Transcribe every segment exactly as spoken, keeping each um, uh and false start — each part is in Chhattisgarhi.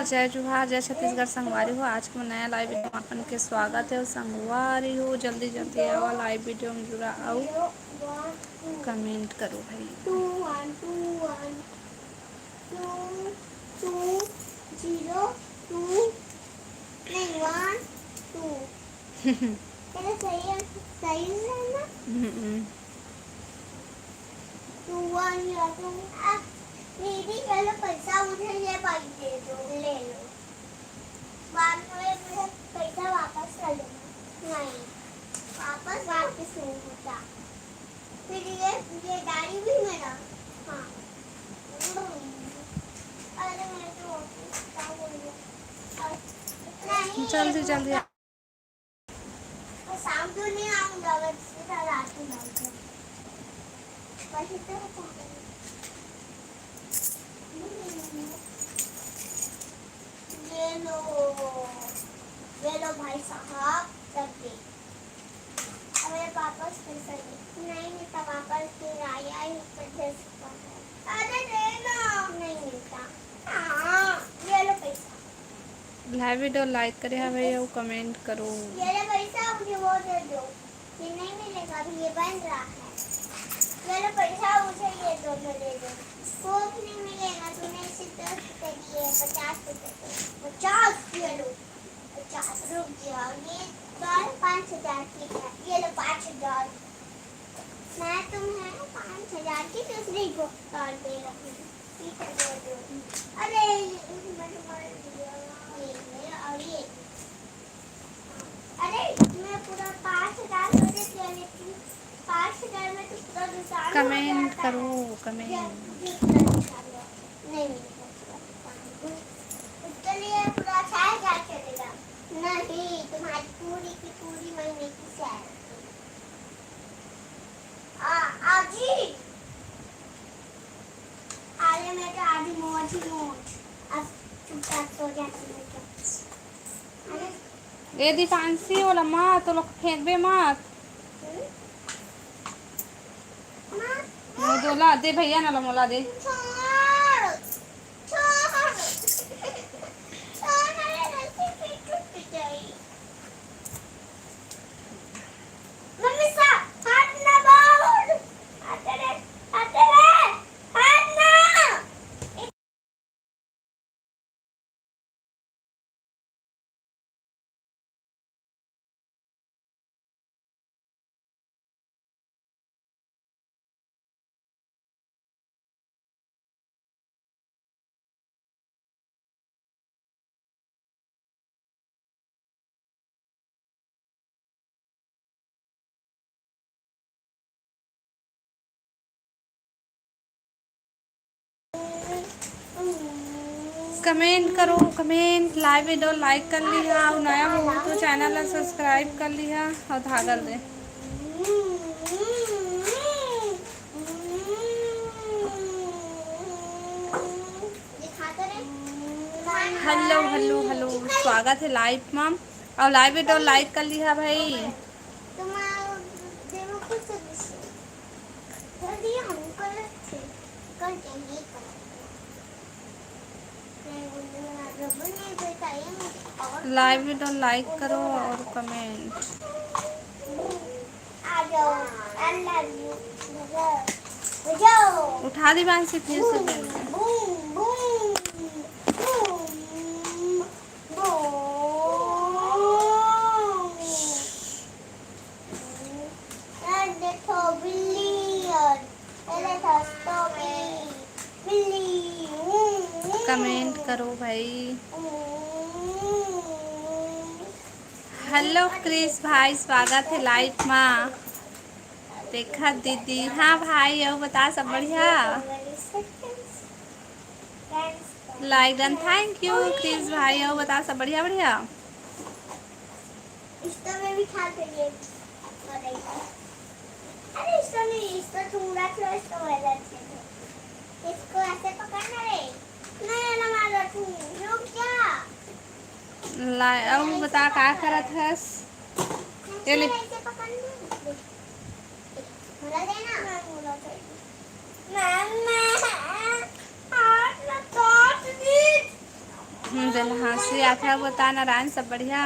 जय जोहार, जय छत्तीसगढ़ संगवारी हो। आज के नया लाइव वीडियो में अपन के स्वागत है। और संगवारी हो, जल्दी जल्दी आवा लाइव वीडियो में जुड़ा अउ कमेंट करो भाई। Two one two one two two zero two, नहीं, one two। तेरा सही है, सही है ना? हम्म। Two one zero two। आ, दीदी, चलो पैसा मुझे ये बाइक दे दो, ले लो। बाद में मुझे पैसा वापस कर देना। नहीं, वापस, वापस नहीं होता। फिर ये, ये गाड़ी भी मेरा। हाँ। अरे, मैं तो क्या बोल रही हूँ? नहीं, जल्दी, ये जल्दी। मैं शाम को नहीं आऊंगा, मैं सीधा रात में आऊंगा। वही तो होता है। ये लो, ये लो भाई साहब, कर दे। अरे वापस कैसे? नहीं, नहीं, तो वापस फिर आया ही तो दे सकता है। अरे दे ना। नहीं मिलता। हाँ, ये लो पैसा। लाइव वीडियो लाइक करे हवे अउ कमेंट करो। ये ले पैसा, मुझे वो दे दो। ये नहीं मिलेगा, अभी ये बन रहा है। ये लो पैसा, मुझे ये दो, मैं दे दो। कोक नहीं मिलेगा, तूने इसे दस रुपए दिए, पचास रुपए दिए। पचास, ये लो। पचास, रुक जाओ, ये बार पाँच हजार की है। ये लो पाँच हजार। मैं तुम्हें पाँच हजार की दूसरी बो-, और दे रही हूँ। ठीक है, दे दो। अरे, ये इसमें तो मार दिया। ये, ये और ये। अरे, मैं पूरा पाँच हजार को दे दिया, लेकिन पाँच हजार में तो पूरा नुकसान हो कमेंट जाता है। करो, कमेंट। ये, ये पूरा नुकसान हुआ। नहीं, नहीं, नहीं, नहीं। उसके लिए पूरा छह हजार चलेगा। नहीं, तुम्हारी पूरी की पूरी महीने की सैलरी। आ, आजी। अरे, मैं तो आधी मौज ही मौज। अब चुपचाप सो जाती हूँ क्या? अरे। ए दीपांशी, ओला मत, ओला फेंकबे मत। हम्म? माँ, मोदोला दे भैया ना, मोला दे। छोड़, छोड़, छोड़, मेरे रस्सी फिर टूट गई। मम्मी सा, हाथ ना बांध। आते रे, आते रे, हाथ ना। कमेंट करो, कमेंट, लाइव वीडियो लाइक कर लिहा, अउ नया हो तो चैनल ला सब्सक्राइब कर लिहा अउ धागल दे। हेलो, हेलो, हेलो, स्वागत है लाइव मा, अउ लाइव वीडियो लाइक कर लिहा भाई। लाइव वीडियो लाइक करो अउ कमेंट। उठा दी बांसी फिर से। ये देखो बिल्ली और ये देखो strawberry, बिल्ली। कमेंट करो भाई। हेलो क्रिस भाई, स्वागत है लाइव मा। देखा दीदी, हाँ भाई, अउ बता सब बढ़िया? लाइक डन, थैंक यू क्रिस भाई, अउ बता सब बढ़िया बढ़िया? इसको मैं भी खा के लिए अच्छा रहेगा। अरे इसको नहीं, इसको थोड़ा सा, इसको वाला अच्छे से। इसको ऐसे पकड़ना रे। नहीं, ना मार रहा तू, रुक जा। ला, अउ बता का करत हस? ये ले। ऐसे पकड़ना। बोला देना। मैं बोला था। मम्मा, हाथ में काट दी। हम्म, जलहांसी आथे। बता नारायण, सब बढ़िया?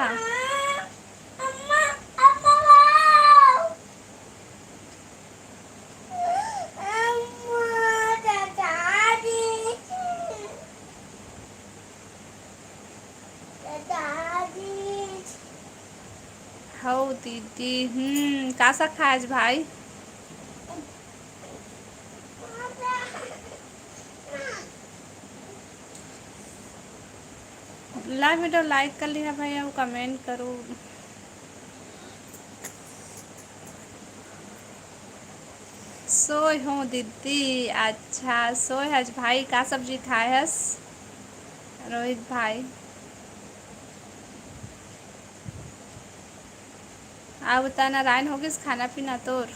हौ दीदी, हम्म, का साग खाए आज भाई? Live video like कर लिहा भाई, अउ comment करो। सोय हो दीदी, अच्छा सोय हस भाई, का सब्जी खाए हस रोहित भाई? अब त नारायण हो गिस खाना पीना तोर?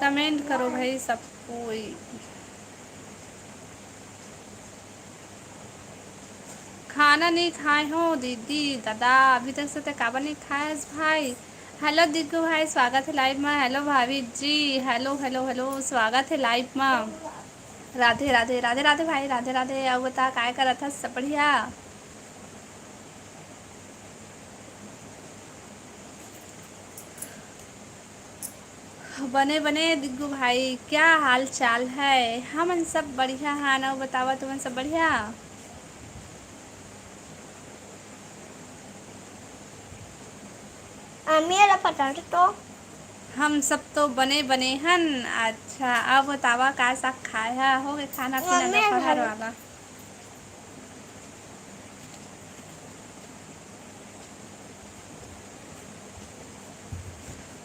Comment करो भाई सब कोई। खाना नहीं खाए हो दीदी दादा, अभी तक से ते काबर नहीं खाए हस भाई? Hello दिग्गू भाई, स्वागत है live में। Hello भाभी जी, hello hello hello, स्वागत है live में। राधे राधे राधे राधे भाई, राधे राधे। अब बता काय करत हस, सब बढ़िया? बने बने दिग्गू भाई, क्या हाल चाल है? हमन सब बढ़िया हन, अउ बतावा तुमन सब बढ़िया? अम्मी वाला पटाखे तो हम सब तो बने बने हन। अच्छा, अब बतावा का साग खाए हा? हो गए खाना पीना दोपहर वाला?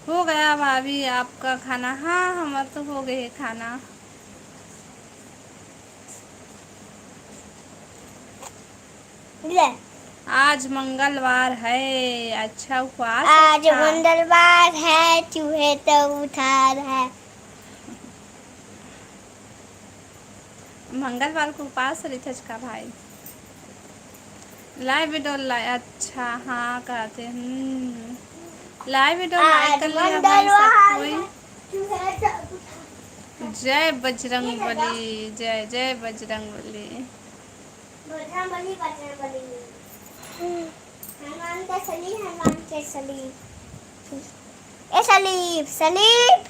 हो गया भाभी आपका खाना? हाँ, हमार तो हो गए है खाना। ले। आज मंगलवार है। अच्छा, उपवास आज रखा। मंगलवार है, चूहे तो उधार है। मंगलवार को उपास रहिथस का भाई? Live video ला-, अच्छा, हाँ, कहते, हम्म। Live video like कर लिया भाई सब कोई। जय बजरंग बली, जय जय बजरंग बली। बजरंग बली, बजरंग बली। हनुमान के सली, हनुमान के सली। ए सलीब, सलीब।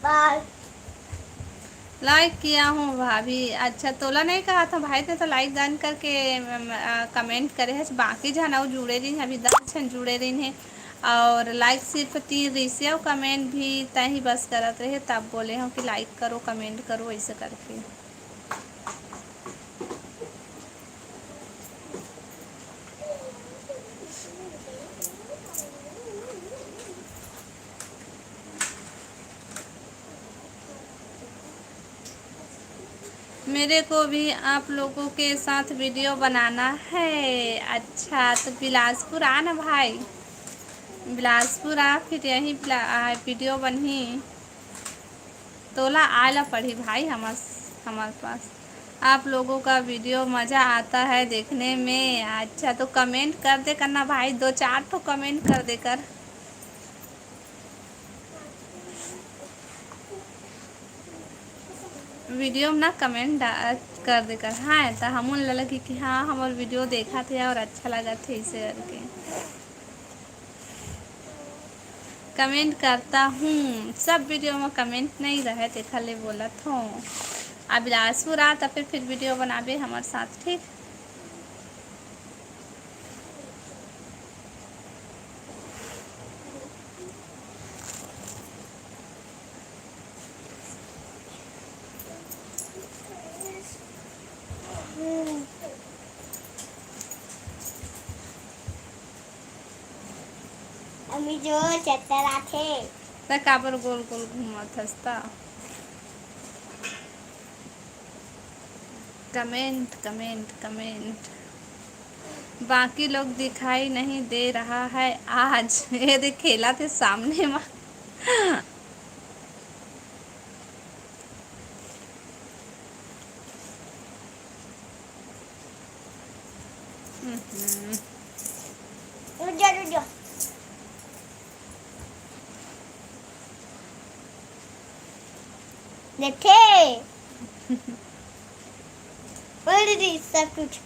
बाय। Like किया हूँ भाभी। अच्छा, तोला नहीं कहा था भाई, ते तो like done करके, अम, अ, comment करे है। बाकी झन अउ जुड़े रहिन, अभी दस झन जुड़े रहिन है। और like सिर्फ तीन रिसे और comment भी तही बस करत रहे, तब बोले हूँ कि like करो, comment करो, ऐसे करके। मेरे को भी आप लोगों के साथ video बनाना है। अच्छा, तो बिलासपुर आ ना भाई, बिलासपुर आ, फिर यहीं बिला-, आ, video बनही। तोला आय ला पड़ही भाई हमर, हमर पास। आप लोगों का video मज़ा आता है देखने में। अच्छा, तो comment कर दे करना भाई, दो चार ठो comment कर दे कर। Video में ना comment डा-, कर दे कर। हाँ, त हमन ला लगी कि हाँ, हमर video देखत हे और अच्छा लगत हे, इसे करके। Comment करता हूँ, सब video में comment नहीं रहे, तेखर ले बोलत हूँ। अब बिलासपुर आ, त फिर, फिर video बनाबे हमर साथ, ठीक? अम्मी जो चक्कर आथे। त काबर गोल गोल घूमत हस त? Comment, comment, comment। बाकी लोग दिखाई नहीं दे रहा है आज। ये देख, खेलत हे सामने मा। हम्म। रुक जा, रुक जा। देखे। बोल दीदी, सब कुछ।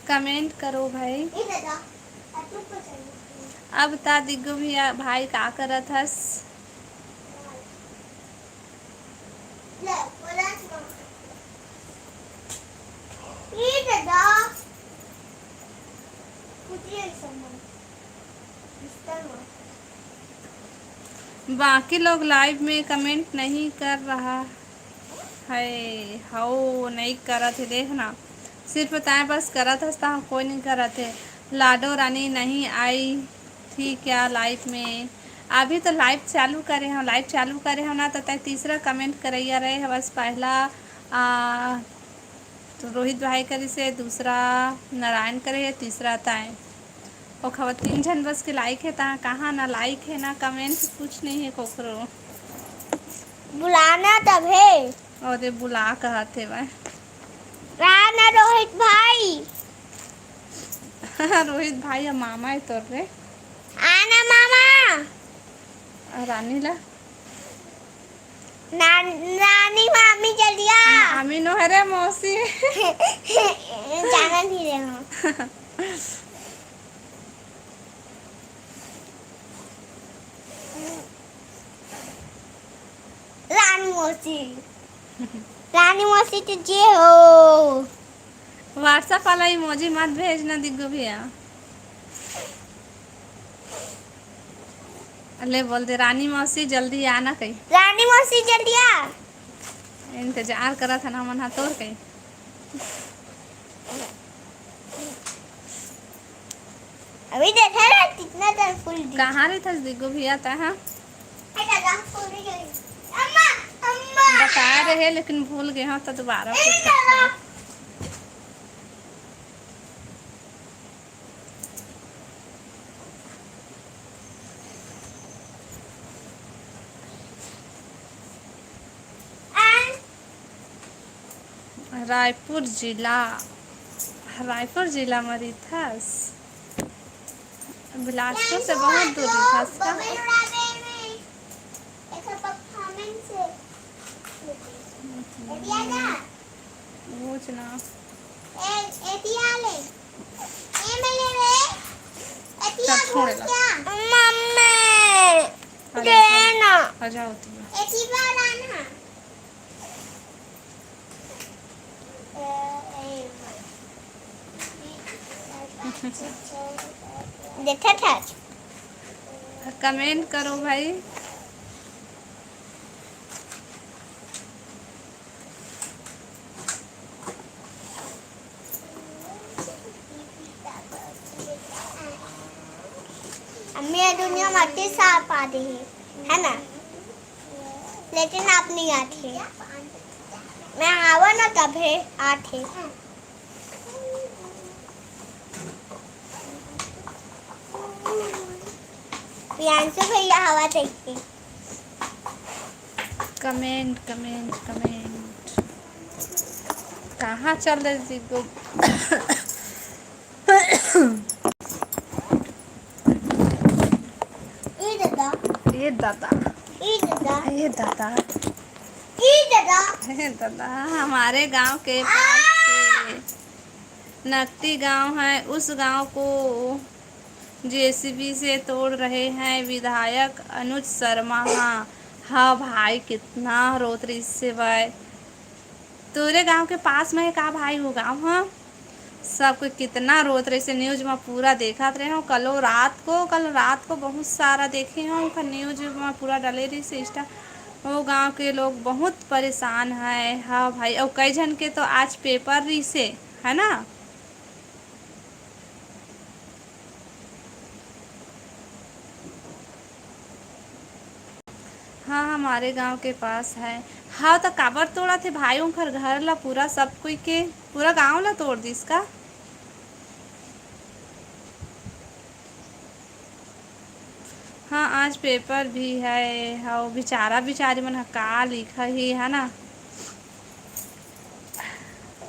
कमेंट करो भाई। अब ता दिग्गो भैया, भाई का करत हस? बाकी लोग लाइव में कमेंट नहीं कर रहा है। हौ, नहीं करत है, देखना। सिर्फ तैं बस करत हस, तहाँ कोई नहीं करत है। लाडो रानी नहीं आई थी क्या लाइव में? अभी तो लाइव चालू करे हव, लाइव चालू करे हव ना, तो तैं तीसरा कमेंट करैया रहे हवस। पहला, आ, तो रोहित भाई करिस हे, दूसरा नारायण करे हे, तीसरा तैं। ओखर बाद तीन झन बस के लाइक हे, तहाँ कहाँ ना लाइक हे, ना कमेंट, कुछ नहीं है कोकरो। बुलाना तब है। अरे बुला कहत हे भाई। आना रोहित भाई। रोहित भाई, अब मामा है तोर रे। आना मामा। आ, रानी ला। ना-, नानी मामी जल्दी आ। मामी नो हरे मौसी। जाना नहीं रहे हो। रानी मौसी। रानी मौसी तो जे हो। WhatsApp वाला इमोजी मत भेजना दिग्गो भैया। ले बोल दे, "रानी मौसी जल्दी आना" कही। रानी मौसी जल्दी आ। इंतजार करत हन हमन हा तोर कही। अभी देखा ना कितना डर फूल दी। कहाँ रहिथस दिग्गो भैया तैं हा? ए दादा, फूल गई। अम्मा, अम्मा। बता रहे लेकिन भूल गए हो तो दोबारा ए फिर दादा। रायपुर जिला, रायपुर जिला म रहिथस? बिलासपुर से बहुत दूर रहिथस का? वो च ना। ए, एतिया ले। ए, मैं ले रे। एतिया चल, छोड़ घूम ला। क्या? मम्मी, आ जा, दे ना। आ जा होती है। एतिया लाना। देखा था। कमेंट करो भाई। अम्मी, ये दुनिया माटी साफ आ रही है, है ना? लेकिन आप नहीं आते। मैं आवा ना तभे आते। प्रियांशु भैया हवा देखते। Comment, comment, comment. कहाँ चल रही थी तो? ए दादा। ए दादा। ए दादा। ए दादा। ए दादा। ए दादा, हमारे गांव के पास से नकटी गांव है, उस गांव को जेसीबी से तोड़ रहे हैं विधायक अनुज शर्मा। हाँ, हाँ भाई, कितना रोत रहिस हे भाई। तोरे गांव के पास में हे का भाई वो गांव? हाँ, सब कोई कितना रोत रहिस हे। न्यूज में पूरा देखत रहे हो, कलो रात को, कल रात को बहुत सारा देखे हो, ओकर न्यूज में पूरा डले रहिस हे इंस्टा। वो गांव के लोग बहुत परेशान है। हाँ भाई, और कई झन के तो आज पेपर रहिस हे, है ना? हाँ, हमारे गांव के पास है। हाँ, तो काबर तोड़त हे भाई, उनकर घर ला पूरा सब कोई के, पूरा गांव ला तोड़ दिस का? हाँ, आज पेपर भी है। हाँ, बेचारा बेचारी मन ह का लिखही, है ना?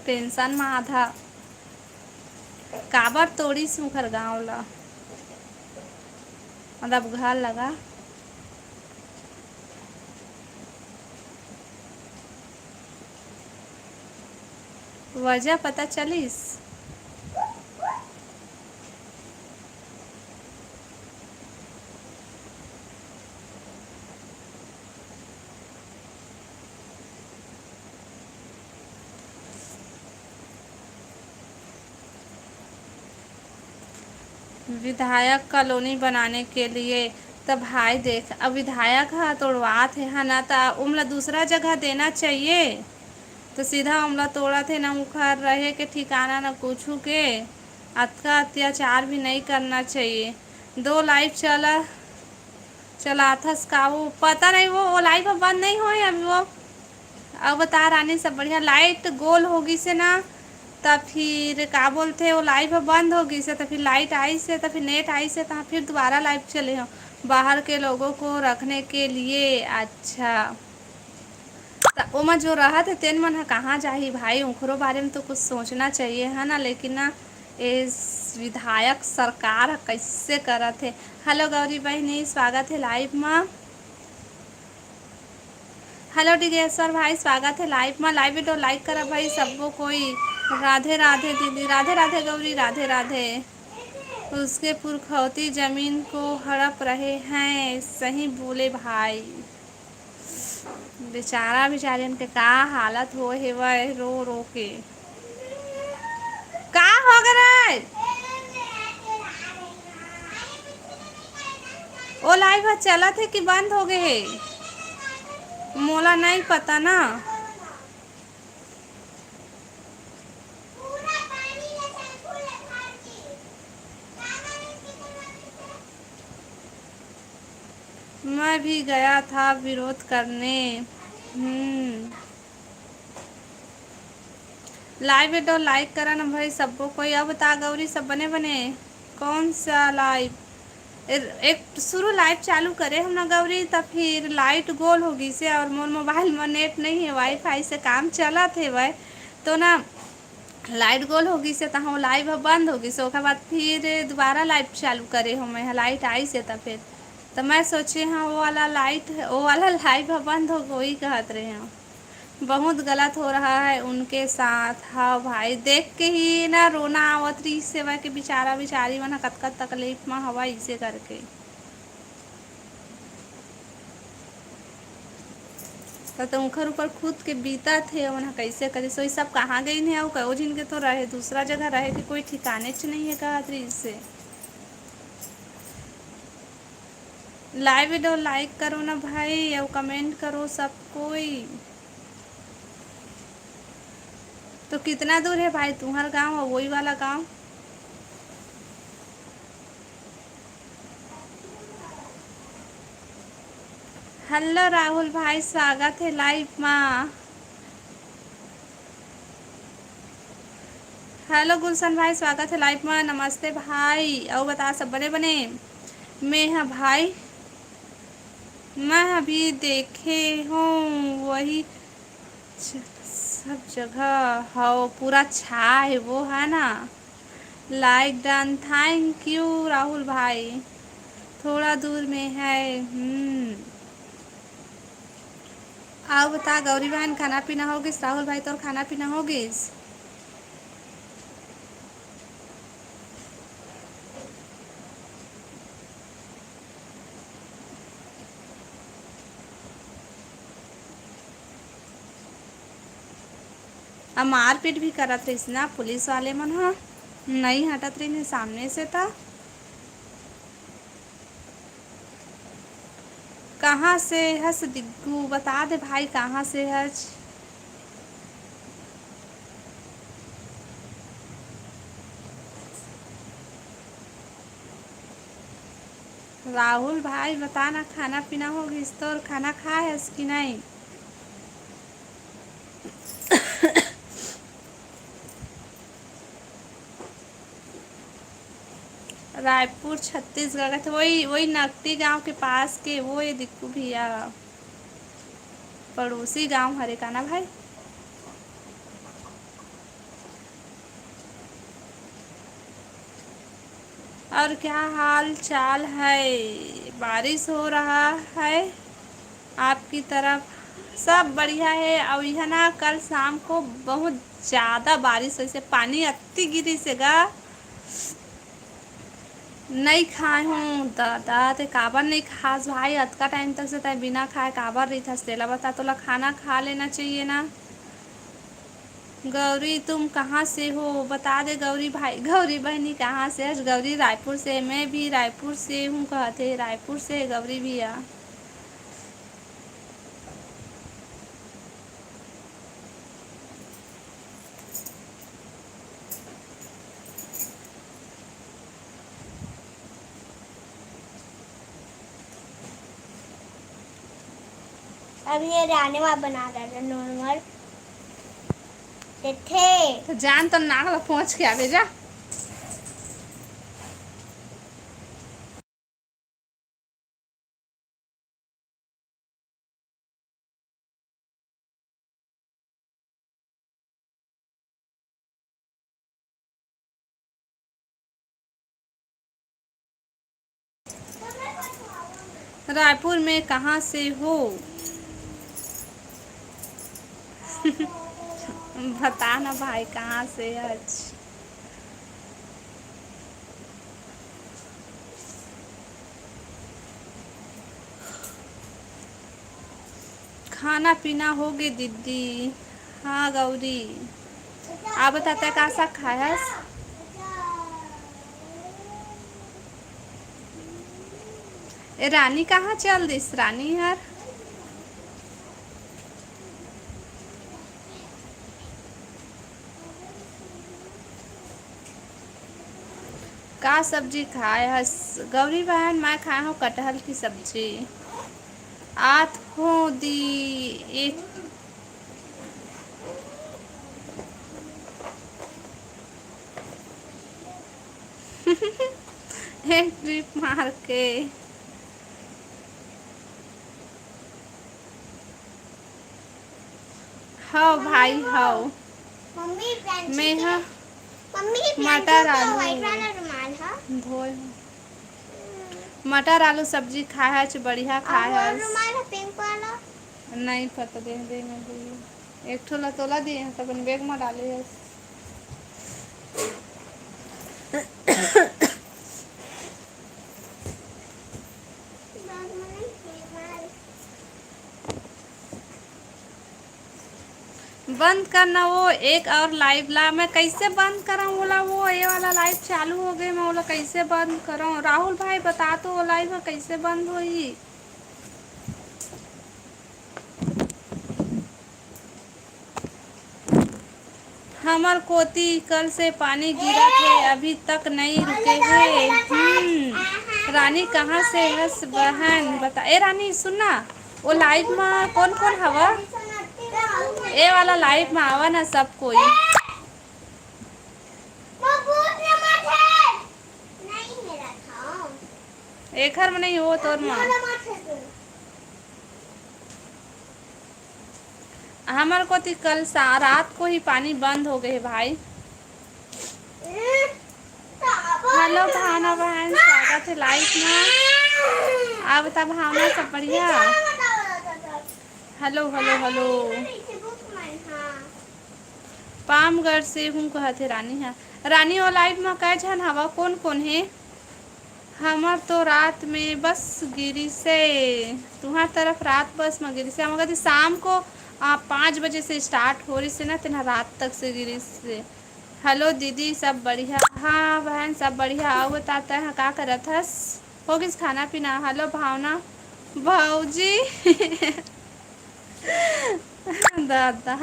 पेंशन म आधा काबर तोड़िस उंखर गांव ला? मतलब घर लगा वजह पता चलिस। विधायक कॉलोनी बनाने के लिए। त भाई देख, अब विधायक ह तोड़वात हे, है ना, त ओमला दूसरा जगह देना चाहिए। तो सीधा ओमला तोड़त हे, ना उखर रहे के ठिकाना, ना कुछू के। अतका अत्याचार भी नहीं करना चाहिए। दो लाइव चला, चलाथस का वो? पता नहीं, वो, वो लाइव बंद नहीं होए अभी वो। अवतार आने सब बढ़िया। लाइट गोल हो गई से ना, त फिर का बोलते, वो लाइव बंद हो गई से, त फिर लाइट आई से, त फिर नेट आई से, त फिर दोबारा लाइव चले हो बाहर के लोगों को रखने के लिए। अच्छा, त ओमा जो रहत हे, तेन मन ह कहाँ जाही भाई? उंखरो बारे में तो कुछ सोचना चाहिए, है ना? लेकिन ना, ए विधायक सरकार ह कैसे करत हे। हेलो गौरी बहिनी, स्वागत है लाइव मा। हेलो डिगेश्वर भाई, स्वागत है लाइव मा। लाइव वीडियो लाइक करा भाई, सबको कोई। राधे राधे दीदी, राधे राधे गौरी, राधे राधे। उसके पुरखौती जमीन को हड़प रहे हैं, सही बोले भाई। बेचारा बेचारियन के का हालत हो हेवय रो रो के। का हो गे रे? ओ लाइव ह चलत हे कि बंद हो गे हे, मोला नहीं पता ना। मैं भी गया था विरोध करने। हम्म। लाइव वीडियो लाइक करा ना भाई, सबको कोई। अब बता गौरी, सब बने बने? कौन सा लाइव? ए-, एक शुरू लाइव चालू करे हम ना गौरी, त फिर लाइट गोल हो गई से और मोर मोबाइल में नेट नहीं है, वाईफाई से काम चलत हेवय, तो ना लाइट गोल हो गई से, तहाँ लाइव ह बंद हो गई से। ओकर बाद फिर दोबारा लाइव चालू करे हो मैं, लाइट आई से, त फिर त मैं सोचे हाँ, वो वाला लाइट, वो वाला लाइव ह बंद हो गई कहत रहे हूँ। बहुत गलत हो रहा है उनके साथ। हाँ भाई, देख के ही ना रोना आवत रही सेवा के, बेचारा बेचारी मन ह कतका तकलीफ में हवा, इसे करके। त, त उनकर ऊपर खुद के बीतत हे, ओमन ह कइसे करिस, वही सब कहाँ गइन हे, अउ कयो झिन के तो रहे, दूसरा जगह रहे के कोई ठिकानेच नइ हे, कहत रहिस हे। लाइव वीडियो लाइक करो ना भाई, अउ कमेंट करो सब कोई। तो कितना दूर है भाई तुम्हार गांव और वही वाला गांव? हेलो राहुल भाई, स्वागत है लाइव मा। हेलो गुलशन भाई, स्वागत है लाइव मा। नमस्ते भाई, अउ बता सब बने बने? मैं हा भाई, मैं अभी देखे हूँ वही च-, सब जगह हव पूरा छा है वो, है ना? लाइक डन, थैंक यू राहुल भाई। थोड़ा दूर में है। हम्म। अउ बता गौरी बहन, खाना पीना हो गिस? राहुल भाई, तोर खाना पीना हो गिस? अब मारपीट भी करत रहिस ना पुलिस वाले मन ह, नइ हटत रहिन हे सामने से त। कहाँ से हस दिग्गू? बता दे भाई, कहाँ से हस? राहुल भाई, बता ना, खाना पीना हो गिस तोर? खाना खाए हस कि नहीं? रायपुर, छत्तीसगढ़ का, तो वही, वही नकटी गांव के पास के वो ये दिक्कू भैया, पड़ोसी गांव हरे का ना भाई? और क्या हाल चाल है? बारिश हो रहा है आपकी तरफ? सब बढ़िया है। और यह ना, कल शाम को बहुत ज़्यादा बारिश, वैसे पानी अति गिरी से गा। नहीं खाए हूँ दादा, ते काबर नहीं खास भाई? अतका टाइम तक से तय बिना खाए काबर रहिथस? तेला बता, तोला खाना खा लेना चाहिए ना। गौरी, तुम कहाँ से हो? बता दे गौरी भाई, गौरी बहनी कहाँ से? आज गौरी रायपुर से, मैं भी रायपुर से हूँ कहते, रायपुर से गौरी भैया। अब ये रानी मा बना रहा था नॉर्मल। देखे। तो जान तो नाक ला पहुँच के आवे जा। रायपुर में कहाँ से हो? बता ना भाई, कहाँ से हच? खाना पीना होगे दीदी? हाँ गौरी, आप बता, तै का साग खाए हस? ए, रानी कहाँ चल दिस? रानी हर का सब्जी खाए हस? गौरी बहन, मैं खाए हूँ कटहल की सब्जी। आत हो दी एक एक ट्रिप मार के। हव भाई, हव। मम्मी, मैं ह मम्मी, मटर आलू। वाइट वाला रुमाल ह। धोए हव। मटर आलू सब्जी खाए हच, बढ़िया खाए हच। रुमाल ह पिंक वाला। नहीं पता, दे दे मैं दे। एक ठो ला तोला दिए हैं, तो अपन बैग में डाले हैं। बंद करना वो एक और लाइव ला। मैं कैसे बंद करा ओला? वो ये वाला लाइव चालू हो गए, मैं ओला कैसे बंद करा? राहुल भाई बता तो, वो लाइव में कैसे बंद होई? हमर कोती कल से पानी गिरत हे, अभी तक नई रुके हे। हम्म, रानी कहाँ से हस बहन? बता। ए रानी, सुन ना, वो लाइव मा कौन कौन हवा? ए वाला लाइव मा आवा ना सब कोई। एखर में नहीं हो तोर मा। हमर कोती कल सा-, रात को ही पानी बंद हो गए हे भाई। हेलो भावना बहन, स्वागत है लाइव में। आप बता भावना, सब बढ़िया? Hello, hello, hello. पामगढ़ से हूँ कहत हे रानी हा। रानी, वो लाइव में कै झन हवा, कौन कौन हे? हमर तो रात में बस गिरिसे, तुंहर तरफ रात बस म गिरिसे। हमर कति शाम को, आ, पाँच बजे से स्टार्ट हो रहिसे ना, तेना रात तक से गिरिसे। हेलो दीदी, सब बढ़िया? हाँ बहन, सब बढ़िया। अउ बता, तैं ह का करत हस? हो गिस खाना पीना? हेलो भावना भौजी। दादा।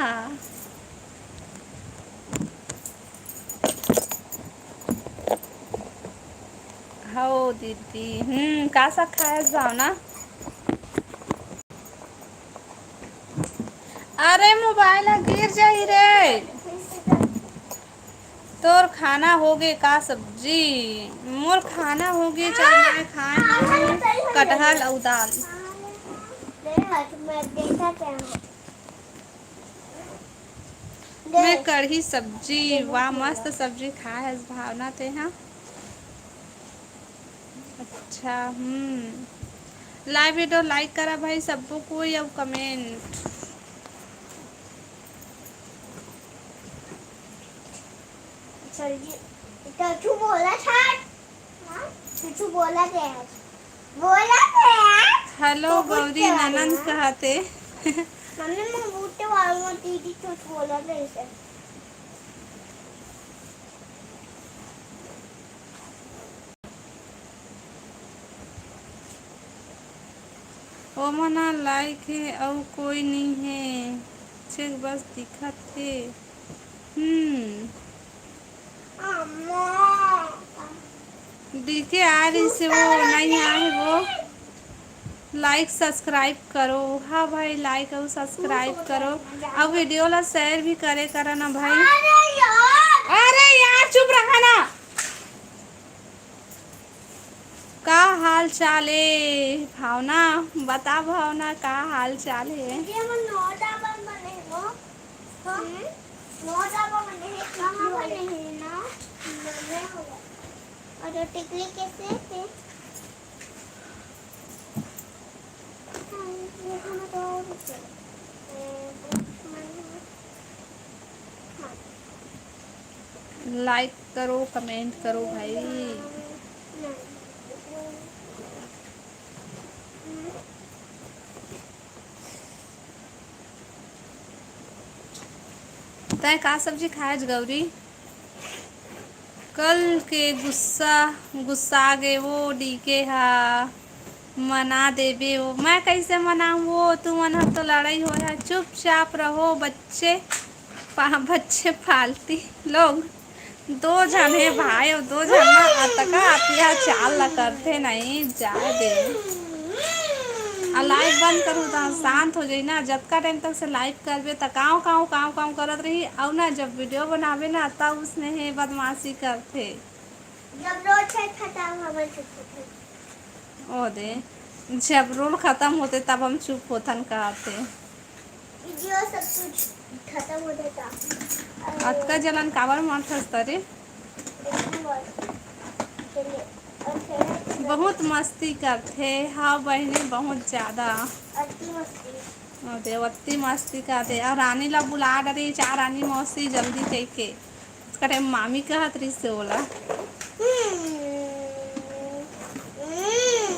हव दीदी, हम्म, का साग खाए हस भावना? अरे मोबाइल ह गिर जाही रे। तोर खाना होगे का सब्जी? मोर खाना होगे, चाहे मैं खाए हूँ कटहल अउ दाल। मैं कढ़ी सब्जी। वाह, मस्त सब्जी खाए हस भावना तेहा। अच्छा, हम्म। Live video like करा भाई सब्बो कोई, अउ comment। चल जी, तो तू बोला था, हाँ? तू, तू बोला थे आज। बोला थे आज। Hello तो कुछ गौरी, करा ननंद ना। कहते। मम्मी, मैं बूटे वाला दीदी कुछ बोला था इसे। ओमन ह like हे, अउ कोई नइ हे, check बस दिखत हे। हम्म। डीके आ रही से वो नहीं आए वो। Like subscribe करो। हाँ भाई, like अउ subscribe करो, अउ video ला share भी करे करा ना भाई। अरे यार, अरे यार, चुप रहा ना। का हाल चाल ए भावना? बता भावना, का हाल चाल हे? दीदी, हमर नौ डबल बने हे वो। हाँ? हम्म। नौ डबल बने हे, कहाँ बने हे ना? बने होगा। और वो टिकली कैसे थे? हाँ, ये हमें तो और भी चाहिए। ए, वो हमारे, हाँ। Like करो, comment करो भाई। तैं का सब्जी खाएच गौरी? कल के गुस्सा, गुस्सा गे वो डीके हा, मना देबे वो। मैं कैसे मनाऊँ वो? तुमन ह तो लड़ाई होय है, चुपचाप रहो बच्चे। पा-, बच्चे पालती लोग। दो झन हे भाई, अउ दो झन ना अतका अतियाचार ला करथे नहीं, जाए दे। आ live बंद करूँ त शांत हो जाई ना। जतका time तक से live करबे त काव, काव, काव, काव करत रही। अउ ना जब video बनाबे ना तब उसने हे बदमाशी करथे। जब रोज छठ खत्म होबे चुप होथे। ओ दे, जब रोल खत्म होथे तब हम चुप होथन कहथे। वीडियो सब कुछ खत्म हो जाता। अतका जलन काबर मारथस त रे? बहुत मस्ती करथे। हाँ बहिनी, बहुत ज्यादा। अति मस्ती। ओ दे, अति मस्ती करथे। अउ रानी ला बुला डरे, जा रानी मौसी जल्दी कहिके। करे मामी कहत रहिस हे ओला। हम्म, हम्म, हम्म।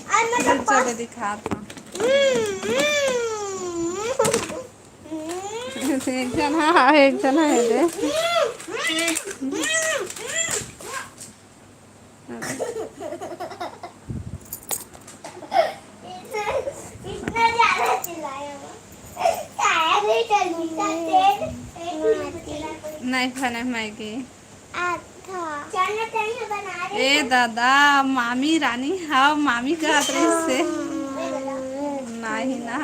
और मतलब रुक जा दे, दिखात हँव। हम्म, हम्म, हम्म। एक झन हा, एक झन हा, ये दे। हम्म, हम्म, हम्म। इतना, इतना ज्यादा चिल्लाया वो। शायद ये चल सकता है। नहीं खाना है मैगी। अच्छा। चल ना, कहीं बना रहे ए हैं। दादा, मामी रानी, हाँ, मामी कहत रहिस हे। नहीं ना।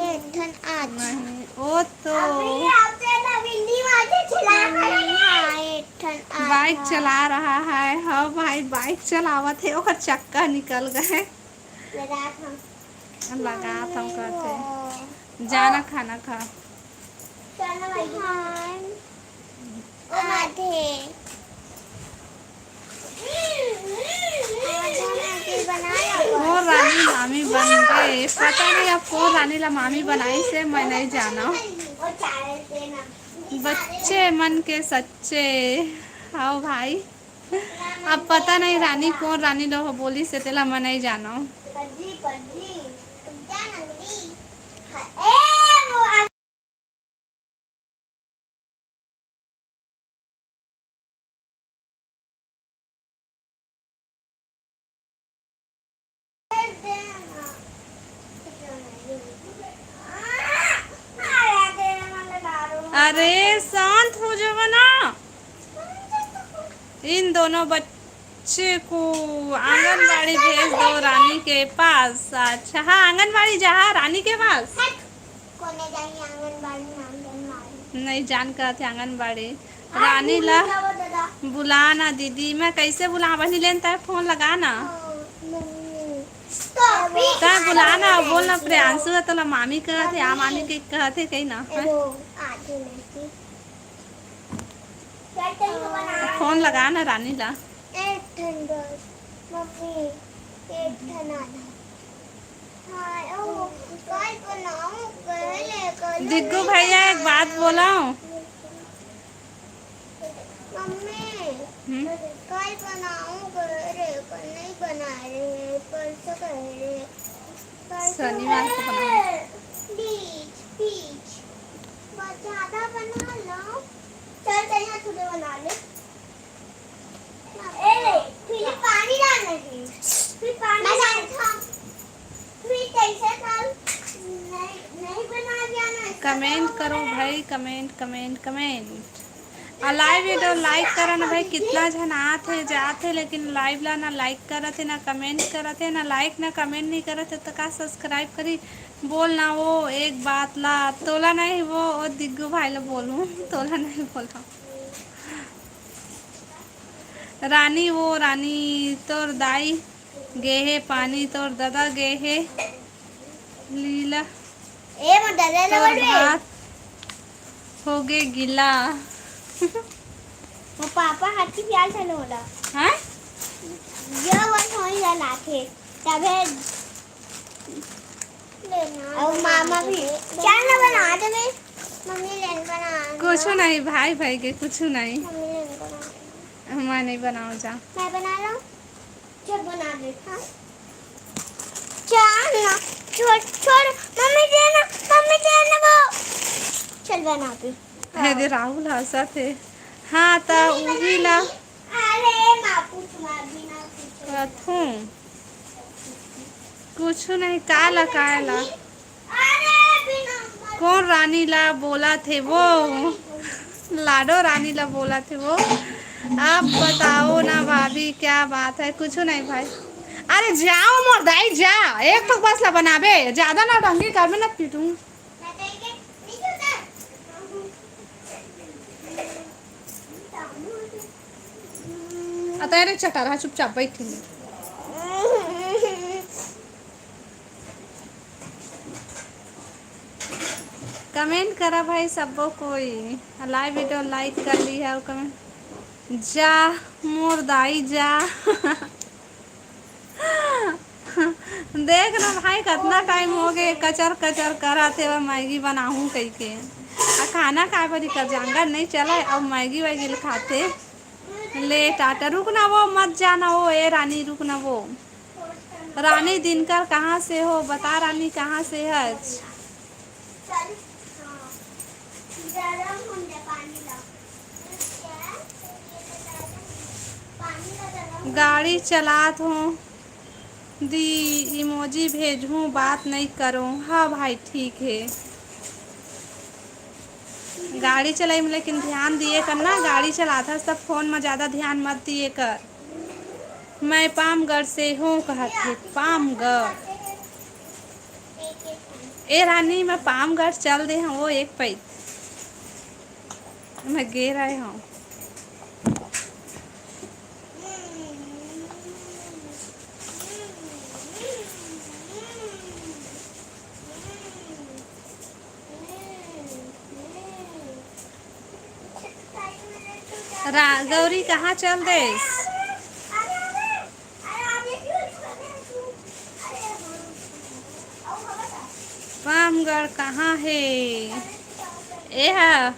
एक ठन आधा। नहीं, ओ तो। अभी आपसे ना भिंडी मार के खिला मम्मी, हाँ, एक ठन आधा। बाइक चला रहा है। हाँ भाई, बाइक चलावत हे, ओकर चक्का निकल गए। लगात हँव। लगात हँव कहथे। जा ना खाना खा। चल ना भाई। हाँ। आधे। आधा मैगी बनाया हुआ। कोन रानी मामी बन गए, पता नहीं अब कोन रानी ला मामी बनाइस हे, मैं नहीं जानँव। वो चावल के ना। बच्चे मन के सच्चे। हाँ भाई। अब पता नहीं रानी कोन रानी ला बोलिस हे, तेला मैं नहीं जानँव। अरे शांत हो जावा ना। इन दोनों बच्चे को आंगनबाड़ी भेज दो रानी के पास। अच्छा, हाँ, आंगनबाड़ी जा, हाँ, रानी के पास। कोने जाई आंगनबाड़ी में, आंगनबाड़ी। नहीं जान कहत हे आंगनबाड़ी। हाँ, रानी ला बुलाओ दादा। बुला ना दीदी, मैं कैसे बुलाऊं? बहिनी लेन तय फोन लगा ना। हाँ, मम्मी। तो अभी तय बुला ना, बोल ना, प्रियांशु है तोला मामी कहत हे, आ मामी के कहत हे कही ना। ए, वो आधी नहीं। फोन लगा ना रानी ला। ए, ठन बस, मम्मी, एक ठन आधा। हाँ, ओ, कल बनाऊँ, कल, कल दिग्गू नहीं भैया, एक बात बनाऊँ। बोला। मम्मी, हम्म? कल बनाऊँ कह रहे, कल नहीं बना रहे, परसों कह रहे। परसों शनिवार को बनाऊँ। प्लीज, प्लीज, बस ज़्यादा बना लो। चल, चल, यहाँ थोड़े बना ले। ए, फिर पानी डालना है। फिर पानी डाल था। फिर कैसे कल नहीं, नहीं बना गया ना, इसका कमेंट करो भाई, कमेंट, कमेंट, कमेंट। आ लाइव वीडियो लाइक करा ना भाई, कितना झन आत हे, जात हे, लेकिन लाइव ला ना लाइक करत हे, ना कमेंट करत हे, ना लाइक, ना कमेंट नहीं करत हे, तो का सब्सक्राइब करी? बोल ना वो एक बात ला, तोला नहीं वो, वो दिग्गू भाई ला बोलूँ, तोला नहीं बोला। रानी, वो रानी, तोर दाई गे हे पानी, तोर ददा गे हे लीला, ए, मोर ददा ला तोर बोल रे। भात होगे गिला। वो पापा हाथ की प्याल से होला। हाँ? ये वो थोड़ी ला लाथे, तबे लेना और बना मामा दे भी। दे। चल ना बना दे बे। मम्मी लेन बना दे। कुछ नहीं भाई, भाई के कुछ नहीं। मम्मी लेन बना दे। मैं नहीं बनाऊँ जा। मैं बना रहा हूँ। चल बना दे। हाँ। चल ना। छोड़, छोड़। मम्मी दे ना, मम्मी दे ना वो। चल बना दे। हे दे राहुल हंसत हे। हाँ, त मम्मी उही ला बनाई। अरे माँ, पूछ माँ, बिना पूछे। कथूँ। कुछु नहीं, का ला, का ला? कौन रानी ला बोला थे वो? लाडो रानी ला बोला थे वो। आप बताओ ना भाभी, क्या बात है? कुछ नहीं भाई। अरे जाओ मोर दाई, जा, एक ठो बस ला बनाबे, ज्यादा नौटंकी करबे ना, पीटूं। अतरे चटरहा, चुपचाप बैठ ले। कमेंट करा भाई सब्बो कोई, लाइव वीडियो लाइक कर ली है और कमेंट। जा मोर दाई जा। देख ना भाई, कतना टाइम हो गए, कचर कचर करत हे, मैगी बनाहूँ कहिके। आ खाना खाए बर इकर जांगर नहीं चले, अब मैगी वैगी ल खाथे। ले टाटा, रुक ना वो, मत जाना वो, ए रानी, रुक ना वो। रानी दिनकर कहाँ से हो? बता रानी, कहाँ से हच? गाड़ी चलात हो दी, इमोजी भेजहूँ, बात नहीं करो। हाँ भाई, ठीक है। गाड़ी चलाई में लेकिन ध्यान दिए कर ना, गाड़ी चलात हस तब फोन में ज्यादा ध्यान मत दिए कर। मैं पामगढ़ से हूँ कहत हे, पामगढ़। ए रानी, मैं पामगढ़ चल दे हूँ वो एक पैत। मैं गे रहे हूँ। रा-, गौरी कहाँ चल देस? पामगढ़ कहाँ हे? ए हा,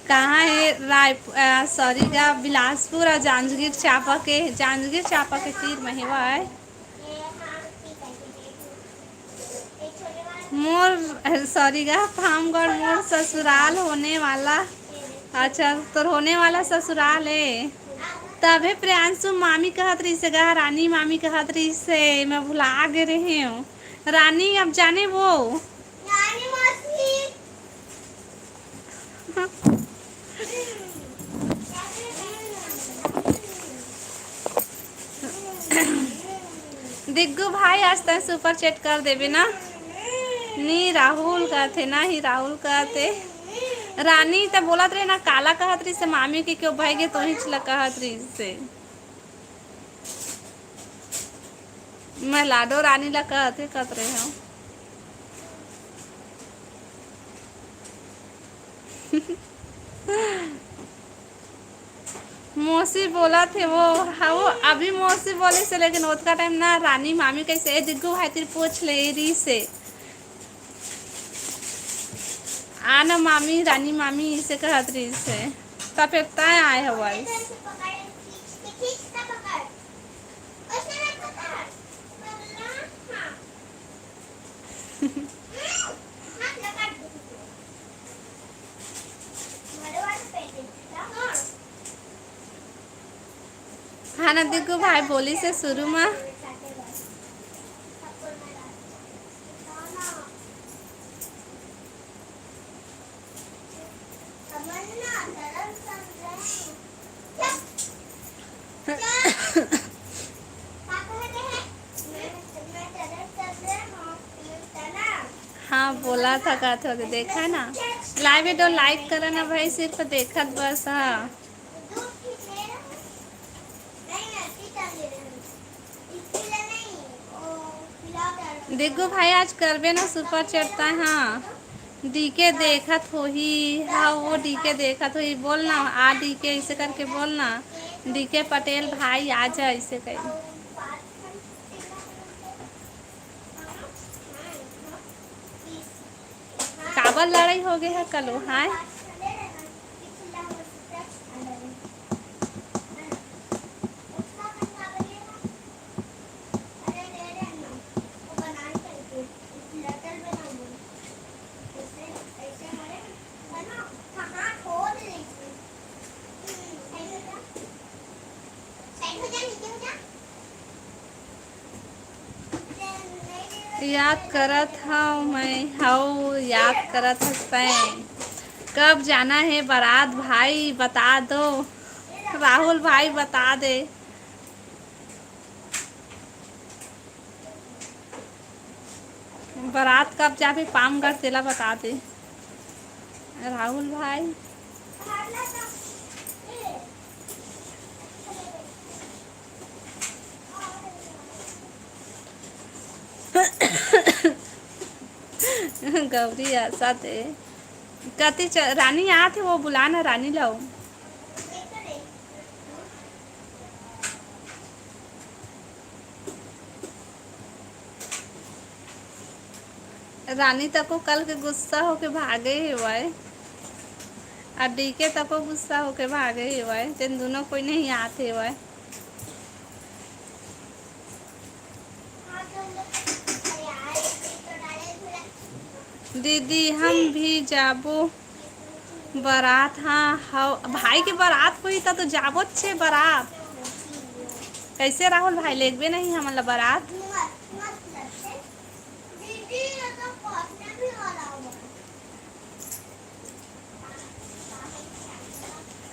कहाँ हे? रायपुर, अ, सॉरी गा, बिलासपुर और जांजगीर चांपा के, जांजगीर चांपा के तीर में हेवय। मोर, सॉरी गा, पामगढ़ मोर ससुराल होने वाला। अच्छा, तोर होने वाला ससुराल है। तभे प्रियांशु मामी कहत रहिस हे गा, रानी मामी कहत रहिस हे, मैं भुला गे रहेंव। रानी अब जाने वो। रानी मौसी। दिग्गू भाई, आज तैं सुपर चैट कर देबे ना। नी राहुल कहथे, ना ही राहुल कहथे। रानी त बोलत रहे ना, काला कहत रहिस हे मामी के, क्यों भाई के तोहिच ल कहत रहिस हे। मैं लाडो रानी ला कहत हे, कहत रहे हूँ। मौसी बोलत हे वो। हाँ, वो अभी मौसी बोलिस हे, लेकिन ओतका टाइम ना रानी मामी कहिसे, ए दिग्गू भाई तेरी पोछ ले, ए रहिस हे। आ ना मामी, रानी मामी इसे कहत रहिस हे। त फेर तैं आए हवस। हाँ ना, दिग्गू भाई बोलिस हे शुरू मा। हाँ, बोलत हे का तो, देखा ना, live video like करा ना भाई, सिर्फ देखत बस। हाँ, दिग्गू भाई, आज करबे ना super chat तैं? हाँ, डीके देखत होही। हाँ, वो डीके देखत होही। बोल ना, आ डीके, इसे करके बोल ना, डीके पटेल भाई आ जा, इसे कही। काबर लड़ाई हो गए है कलो, हाँ? याद करत हव मैं, हव याद करत हस तैं। कब जाना हे बारात भाई, बता दो। राहुल भाई, बता दे। बारात कब जाबे पामगढ़, तेला बता दे राहुल भाई। गौरी आशा दे। कति च-, रानी आत हे, वो बुला ना रानी ला। रानी तको कल के गुस्सा होके भागे हेवय, अउ डीके तको गुस्सा होके भागे हेवय, तेन दुनों कोई नहीं आत हेवय। दीदी, हम भी जाबो बारात। हाँ, हव, भाई के बारात होही त तो जाबोच छे बारात। कैसे राहुल भाई, लेगबे नहीं हमन ला बारात?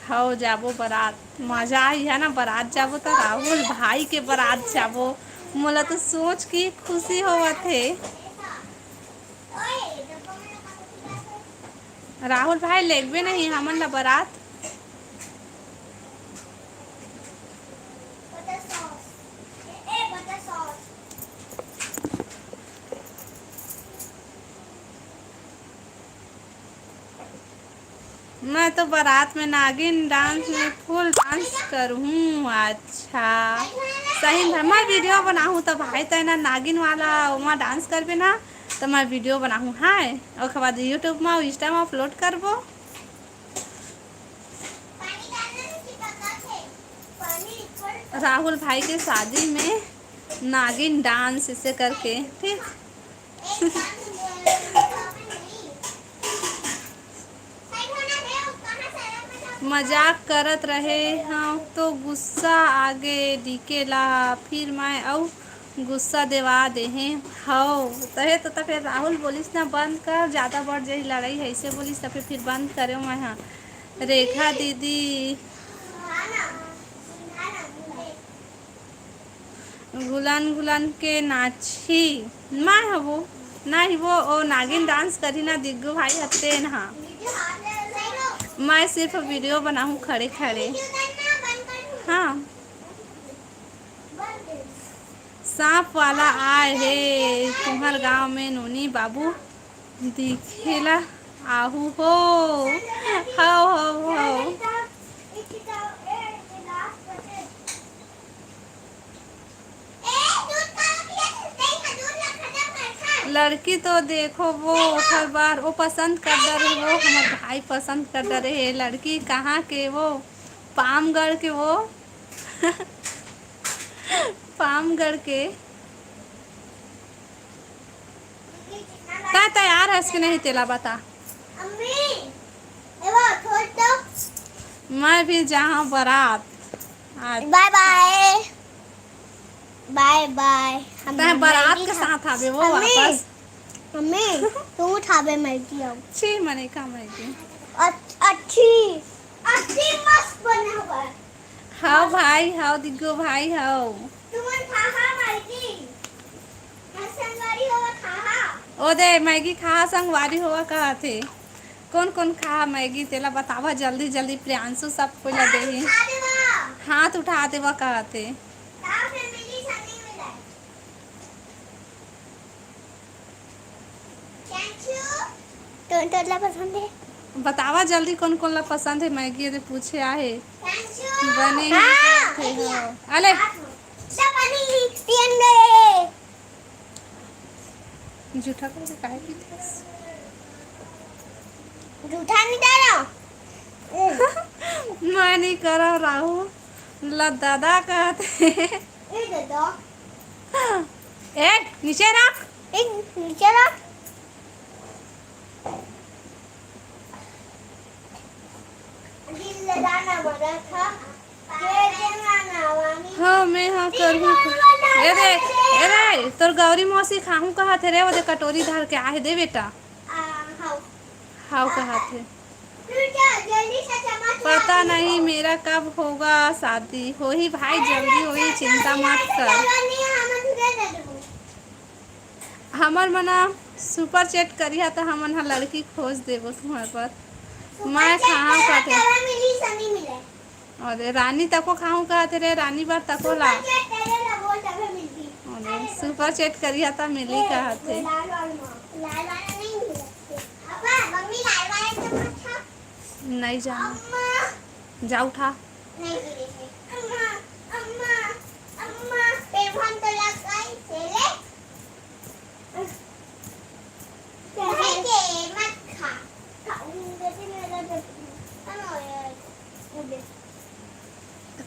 हव, जाबो बारात, मजा आही है ना, बारात जाबो त राहुल भाई के बारात जाबो। मोला तो सोच के खुशी होवत हे। राहुल भाई, लेगबे नहीं हमन ला बारात? मैं तो बारात में नागिन dance में full dance करहूँ। अच्छा, सही में मैं video बनाहूँ त भाई तैं ना नागिन वाला ओमा dance करबे ना, त मैं video बनाहूँ, हाँ, ओकर बाद YouTube में, Insta में upload करबो। राहुल भाई के शादी में नागिन dance इसे करके, ठीक। मजाक करत रहे हव तो गुस्सा आगे डीके ला, फिर मैं अउ गुस्सा देवा देहे हव। तहे तो, त फेर राहुल बोलिस ना, "बंद कर, जादा बढ़ जाही लड़ाई," अइसे बोलिस, त फेर, फिर बंद करेव मैं हा। रेखा दीदी, घुलन घुलन के नाचही। मैं हवो, नहीं वो, ओ नागिन dance करही ना, दिग्गू भाई हत्ते ना। मैं सिर्फ video बनाहूँ खड़े खड़े। हाँ। सांप वाला आए हे तुम्हर गांव में नोनी बाबू, दिखेला आहू हो। हव, हव, हव। लड़की तो देखो, वो ओखर बार वो पसंद कर डरे, वो हमर भाई पसंद कर डरे हे। लड़की कहाँ के? वो पामगढ़ के, वो पामगढ़ के। तैं तैयार हस कि नहीं, तेला बता। अम्मी, एगो छोड़ दो। मैं भी जाहूँ बारात आज। बाय बाय। बाय बाय। हम तैं बारात मैगी के खा-, साथ आबे वो अम्मी, वापस। अम्मी, तू उठाबे मैगी अब। छी, मने का मैगी? अच-, अच्छी, अच्छी मस्त बने हुआ है। हाव भाई, हाव दिग्गो भाई, हाव। तुमन खाहा मैगी। संगवारी होवा खाहा। ओ दे, मैगी खाहा संगवारी होवा कहत हे। कोन कोन खाहा मैगी, तेला बतावा जल्दी जल्दी, प्रियांशु सब कोई ला देही। हाथ उठा देवा। हाथ उठा देवा कहत हे। का family संगे मिले? तो, तोला पसंद है? बतावा जल्दी, कौन कौन ला पसंद है मैगी? ये पूछे आहे। बने ही हाँ, खाथे हो। अले। सब बनी ही, पियन गए। जूठा करके काहे पीथस? जूठा नहीं डाला। मैं नहीं करा राहु ला दादा कहते। ए दादा। ए, नीचे रख। ए, नीचे रख। दिल लगाना मदद था। हाँ, मैं हाँ करहूँ। ए रे, ए रे, तोर गौरी मौसी खाहूँ कहत हे रे, वो दे कटोरी धर के आहे, दे बेटा। आ, हाँ। हाव कहत हे। पता नहीं मेरा कब होगा शादी। होही भाई, जल्दी होही, चिंता मत कर। हमर मना super chat करिहा त हमन ह लड़की खोज देबो तुम्हर बर। मैं खाहूँ कहत हे। अरे रानी तको खाहूँ कहत हे रे, रानी बर तको ला। अरे super chat करिहा त मिली कहत हे। नहीं जाना। जा उठा।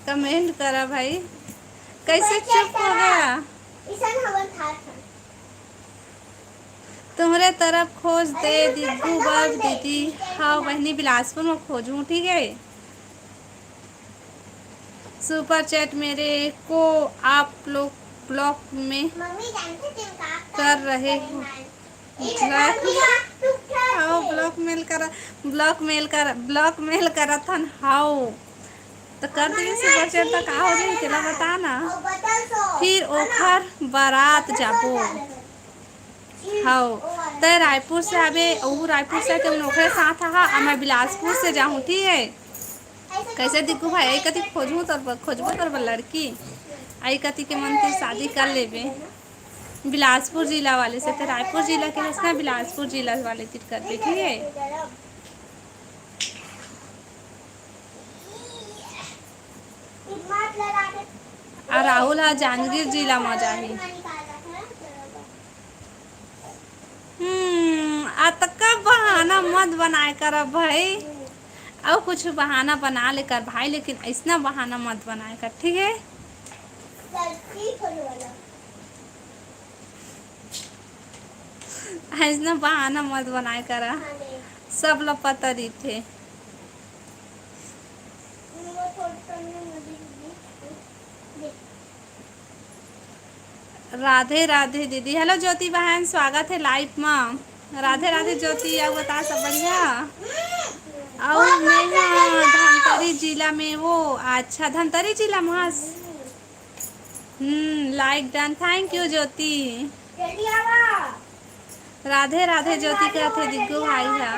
Comment करा भाई, कैसे चुप हो गया? तुम्हरे तरफ खोज दे दिग्गू बर दीदी। हाँ बहिनी, बिलासपुर में खोजूँ, ठीक है। Super chat मेरे को आप लोग block में कर रहे हो। Black, हाँ, blackmail करा, blackmail करा, blackmail करत हन, हाव। त कर देबे super chat, त का हो जाही, तेला बता ना। फिर ओखर बारात जाबो। हाव, तै रायपुर से आबे, ऊ रायपुर से आके ओखरे साथ आहा, आ मैं बिलासपुर से जाहूँ, ठीक है? कैसे दिखू भाई, आई कति खोजहूँ तोर बर, खोजबो तोर बर लड़की, आई कति के मन तीर शादी कर लेबे। बिलासपुर जिला वाले से, ते रायपुर जिला के हस ना, बिलासपुर जिला वाले तीर करबे, ठीक है? आ राहुल हा जांजगीर जिला म जाही। हम्म, अतका बहाना मत बनाए कर भाई। अउ कुछ बहाना बना ले कर भाई, लेकिन अइसना बहाना मत बनाए कर, ठीक है? अइसना बहाना मत बनाए करा, सब ल पता रहिथे। राधे राधे दीदी। Hello ज्योति बहन, स्वागत है live मा। राधे राधे ज्योति, अउ बता सब बढ़िया? अउ मैं हा धमतरी जिला में वो। अच्छा, धमतरी जिला में हस। हम्म, like done, thank you ज्योति। राधे राधे ज्योति कहत हे दिग्गू भाई हा।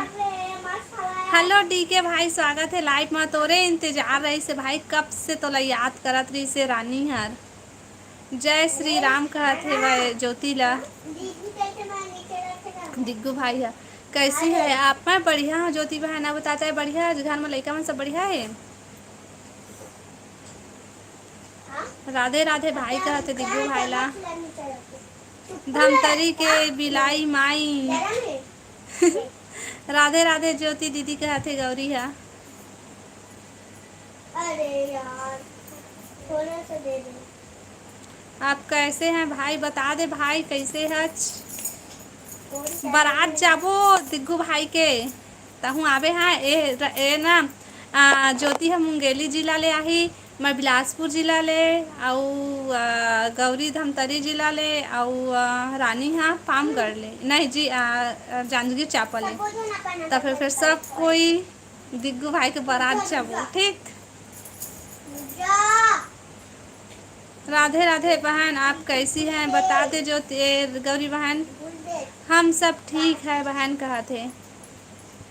Hello डीके भाई, स्वागत है live मा। तोरे इंतजार रहिस हे भाई, कब से तोला याद करत रहिस हे रानी हर। जय श्री राम कहत हे वह ज्योति ला। दिग्गू भाई हा, कैसी है आप? मैं बढ़िया हूँ ज्योति बहन, आप बताता है बढ़िया है, घर में लइका मन सब बढ़िया है? राधे राधे भाई कहत हे दिग्गू भाई ला। धमतरी के बिलाई माई। राधे राधे ज्योति दीदी, कहत हे गौरी हा। अरे यार, थोड़ा सा दे दे। आप कैसे हैं भाई, बता दे भाई, कैसे हच? बारात जाबो दिग्गू भाई के, तहूँ आबे हाँ। ए, ए ना, आ, ज्योति ह मुंगेली जिला ले आही, मैं बिलासपुर जिला ले, अउ, आ, गौरी धमतरी जिला ले, अउ, आ, रानी हा पामगढ़ ले, नहीं जी, आ, आ, जांजगीर चांपा ले। तो फिर, फिर सब कोई दिग्गू भाई के बारात जाबो, ठीक? राधे राधे बहन, आप कैसी हैं बता दे जो ते-, गौरी बहन। हम सब ठीक है बहन, कहत हे।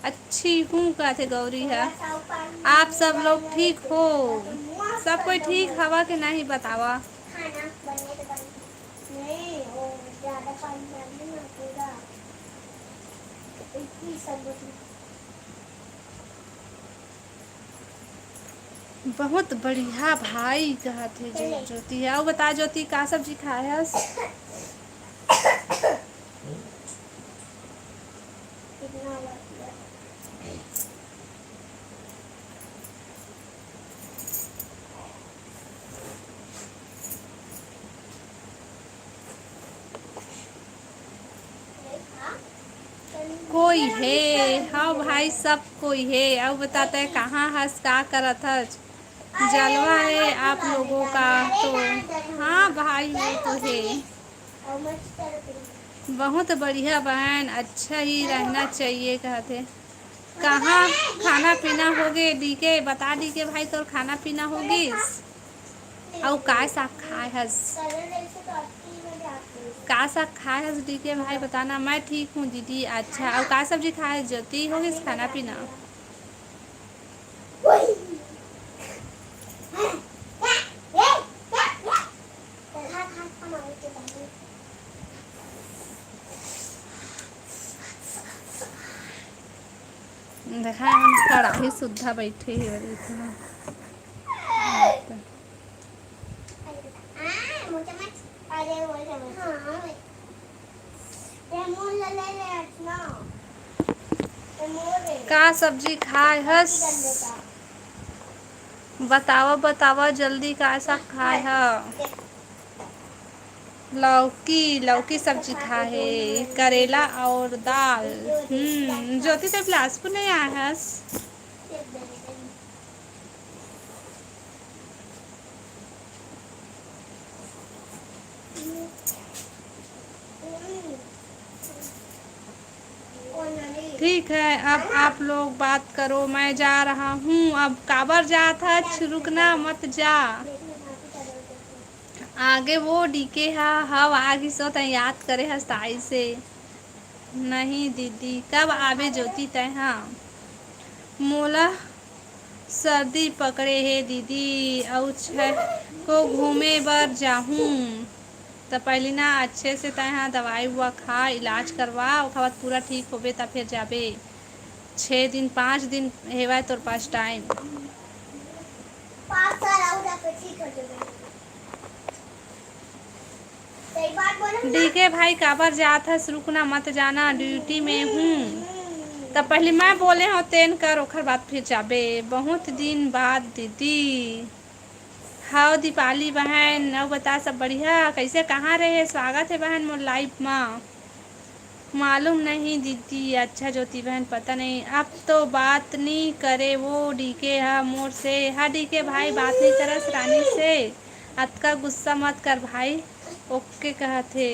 अच्छी हूँ, कहत हे गौरी है। आप सब लोग ठीक हो? सब कोई ठीक हवा के नहीं, बतावा। बहुत बढ़िया भाई, कहत हे जो-, ज्योति हे। अउ बता ज्योति, का सब्जी खाए हस? कोई हे? हाँ भाई, सब कोई हे। अउ बता, तैं कहाँ हस, का करत हस? जलवा है आप लोगों का तो। हाँ भाई, वो तो है। बहुत बढ़िया बहन, अच्छा ही रहना चाहिए, कहत हे। कहाँ खाना पीना होगे डीके? बता डीके भाई, तोर खाना पीना होगिस? अउ का साग खाए हस? का साग खाए हस डीके भाई, बताना। मैं ठीक हूँ दीदी। अच्छा, अउ का सब्जी खाए हस ज्योति? होगिस खाना पीना? देखा, हम कढ़ाई सुद्धा बैठे ही वाली था। का सब्जी खाए हस? बतावा, बतावा जल्दी, का साग खाए ह? लौकी, लौकी सब्जी खाए हे, करेला और दाल। हम्म, ज्योति तो बिलासपुर नहीं आए हस। ठीक है, अब आप लोग बात करो, मैं जा रहा हूँ। अब काबर जात हच, रुकना मत जा। आगे वो डीके हा, हव आ गिस, तैं याद करे हस ताई से। नहीं दीदी, कब आबे ज्योति तैं हा? मोला सर्दी पकड़े हे दीदी, अउ छह को घूमे बर जाहूँ। त पहिली ना अच्छे से तैं हा दवाई उवा खा, इलाज करवा, ओखर बाद पूरा ठीक होबे त फिर जाबे। छः दिन, पाँच दिन हेवय तोर पास टाइम। पाँच साल अउ रख, ठीक हो जाबे। सही बात बोले ना। डीके भाई, काबर जात हस? रुकना मत जाना, ड्यूटी में हूँ। त पहिली मैं बोले हव तेन कर, ओखर बाद फिर जाबे। बहुत दिन बाद दीदी। हव दीपाली बहन, अउ बता सब बढ़िया? कैसे, कहाँ रहे? स्वागत हे बहन मोर लाइव मा। मालूम नहीं दीदी। अच्छा ज्योति बहन, पता नहीं, अब तो बात नहीं करे वो डीके हा मोर से। हाँ डीके भाई, बात नहीं करस रानी से, अतका गुस्सा मत कर भाई। ओके कहत हे।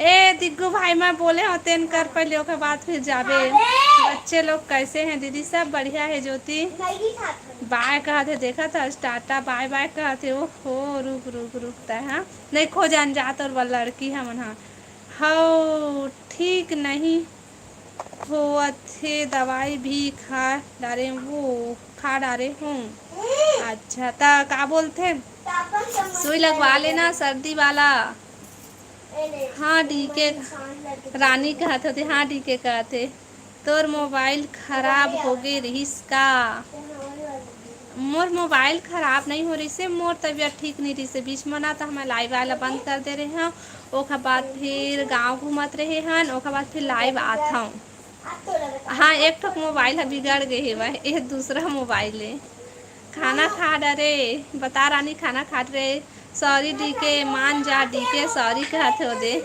ए दिग्गू भाई, मैं बोले हव तेन कर पहले, ओकर बाद फिर जाबे। बच्चे लोग कैसे हैं दीदी? सब बढ़िया है ज्योति। बाय कहत हे, देखत हस, टाटा बाय बाय कहत हे। ओहो, रुक रुक रुक, तैं हाँ नहीं खो जान जा, तोर बर लड़की हमन हा। हव, ठीक नहीं होवत हे, दवाई भी खा डारे, वो खा डारे हूँ। अच्छा, त का बोलथे, सुई लगवा लेना सर्दी वाला। हाँ, डीके रानी कहत होथे, हाँ, डीके कहत हे, तोर मोबाइल खराब होगे रिहिस का? मोर मोबाइल खराब नइ हो रहिसे, मोर तबीयत ठीक नइ रहिसे। बीच म ना त हमन लाइव आए ला बंद कर दे रहे हन, ओखर बाद फिर गाँव घूमत रहे हन, ओखर बाद फिर लाइव आत हव। हाँ, एक ठोक मोबाइल ह बिगड़ गे हेवय, ए दूसरा मोबाइल ए। खाना खा डरे, बता रानी खाना खा डरे। सॉरी डीके, मान जा डीके, सॉरी कहत हे ओदे।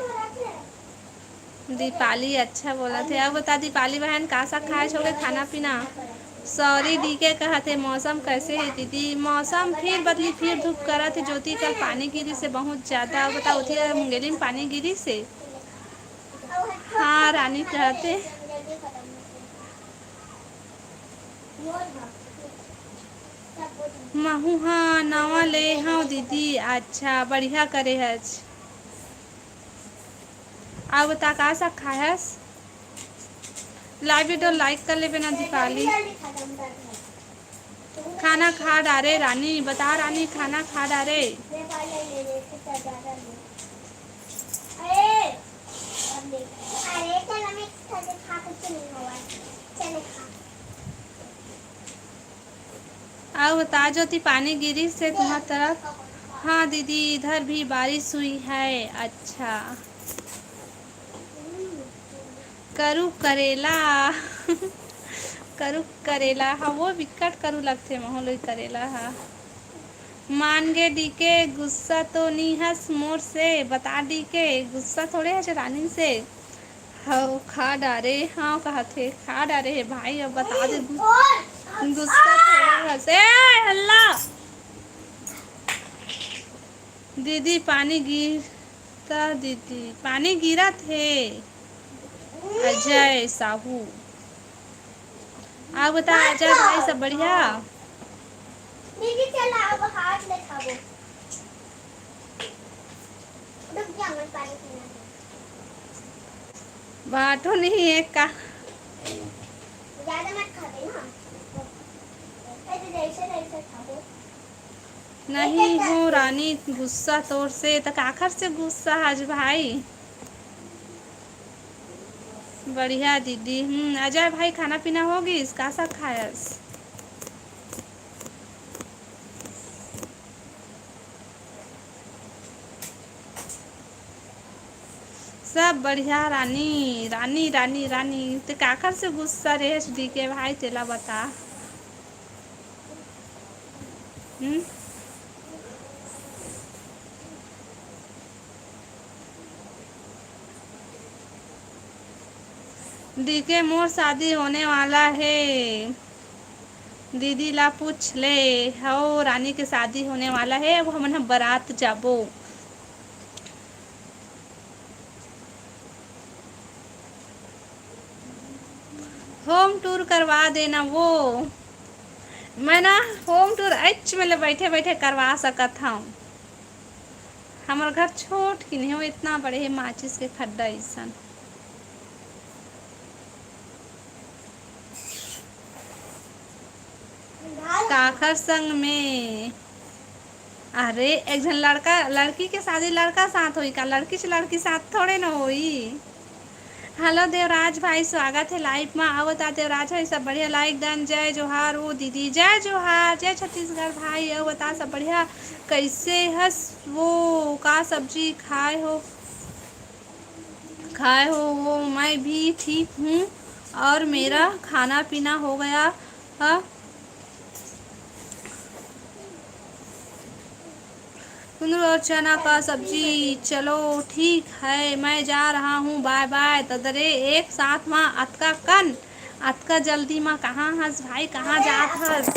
दीपाली अच्छा बोलत हे। अब बता दीपाली बहन, का साग खाए होगे खाना पीना? सॉरी डीके कहत हे, मौसम कैसे हे दीदी? मौसम फिर बदली, फिर धूप करत हे। ज्योति कल पानी गिरिस हे बहुत ज्यादा। अब बता उठी मुंगेली में पानी गिरिस हे? हाँ रानी कहत हे। महू हाँ नवा ले हव दीदी। अच्छा बढ़िया करे हच। अउ बता का साग खाए हस? लाइव वीडियो लाइक कर लेबे ना दीपाली। खाना खा डारे रानी, बता रानी खाना खा डारे। अउ बता ज्योति, पानी गिरिस हे तुम्हार तरफ? हाँ दीदी, इधर भी बारिश हुई है। अच्छा, करू करेला। करू करेला, हाँ, वो बिकट करू लगथे, महू ल करेला हा। मान गे डीके, गुस्सा तो नी हस मोर से, बता डीके, गुस्सा थोड़े हस रानी से। हव, खा डारे, हाँ, कहत हे, खा डारे हे भाई, अब बता दे, गु-, गुस्सा थोड़ा हस। ए, हल्ला! दीदी, पानी गिरता, दीदी, पानी गिरत हे। अजय साहू। अउ बता, अजय भाई, सब बढ़िया? दीदी, चल, अब हाथ ले खाबो। रुक जा, मैं पानी पीना है। बाटो नहीं है का? ज्यादा मत खाबे ना। ऐसे जैसे तैसे खाबो। नहीं हो रानी, गुस्सा तोर से, त काखर से गुस्सा आज भाई? बढ़िया दीदी। हम्म, अजय भाई, खाना पीना हो गिस? का साग खायस? सब बढ़िया रानी, रानी, रानी, रानी। ते काखर से गुस्सा रेहेस डीके भाई, तेला बता। हम्म? डीके, मोर शादी होने वाला हे। दीदी ला पूछ ले। हव, रानी के शादी होने वाला हे, अब हमन ह बारात जाबो। होम टूर करवा देना वो। मैं ना होम टूर एच में ले बैठे बैठे करवा सकत हव। हमर घर छोट किन हे, वो इतना बड़े हे माचिस के खड्डा अइसन। काखर संग में? अरे, एक झन लड़का, लड़की के शादी लड़का साथ होई का? लड़की से लड़की साथ थोड़े न होई। हेलो देवराज भाई, स्वागत हे लाइव मा। अउ बता देवराज भाई, सब बढ़िया? लाइक डन। जय जोहार ओ दीदी, जय जोहार, जय छत्तीसगढ़ भाई। अउ बता सब बढ़िया? कैसे हस वो? का सब्जी खाए हो? खाए हो वो? मैं भी ठीक हूँ और मेरा खाना पीना हो गया। हाँ, कुंदरू और चना का सब्जी। चलो ठीक है, मैं जा रहा हूँ, बाय बाय। त दरे, एक साथ मा अतका कन, अतका जल्दी मा कहाँ हस भाई, कहाँ जात हस,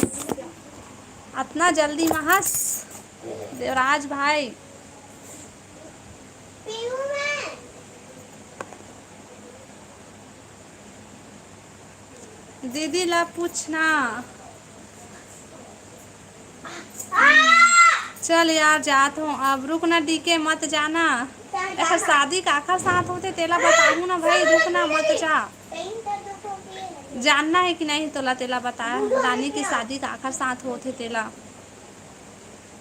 अतना जल्दी मा हस देवराज भाई? दीदी ला पूछना। चल यार, जात हूँ अब। रुक ना डीके, मत जाना। एकर शादी काकर साथ होथे, तेला बताहूँ ना भाई, रुक ना, मत जा। जानना है कि नहीं तोला, तेला बता, रानी की शादी काकर साथ होथे तेला।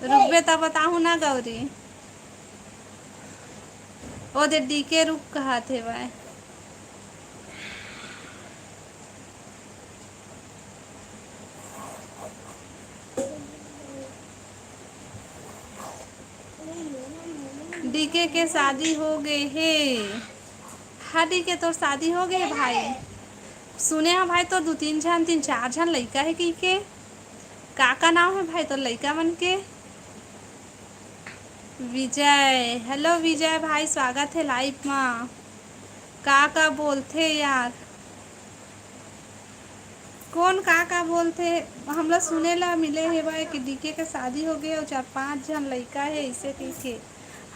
रुकबे तब बताहूँ ना गौरी। ओ दे डीके रुक कहत हेवय। डीके के शादी हो गे हे। हाँ डीके, तोर शादी हो गे हे भाई। सुने हा भाई, तोर दू तीन झन, तीन चार झन लइका हे कहिके। का का नाम हे भाई तोर लइका मन के? विजय, हेलो विजय भाई, स्वागत हे लाइव मा। का का बोलथे यार? कोन का का बोलथे? हमला सुने ला मिले हे भाई कि डीके के शादी हो गे अउ चार पांच झन लइका हे, इसे कहिके।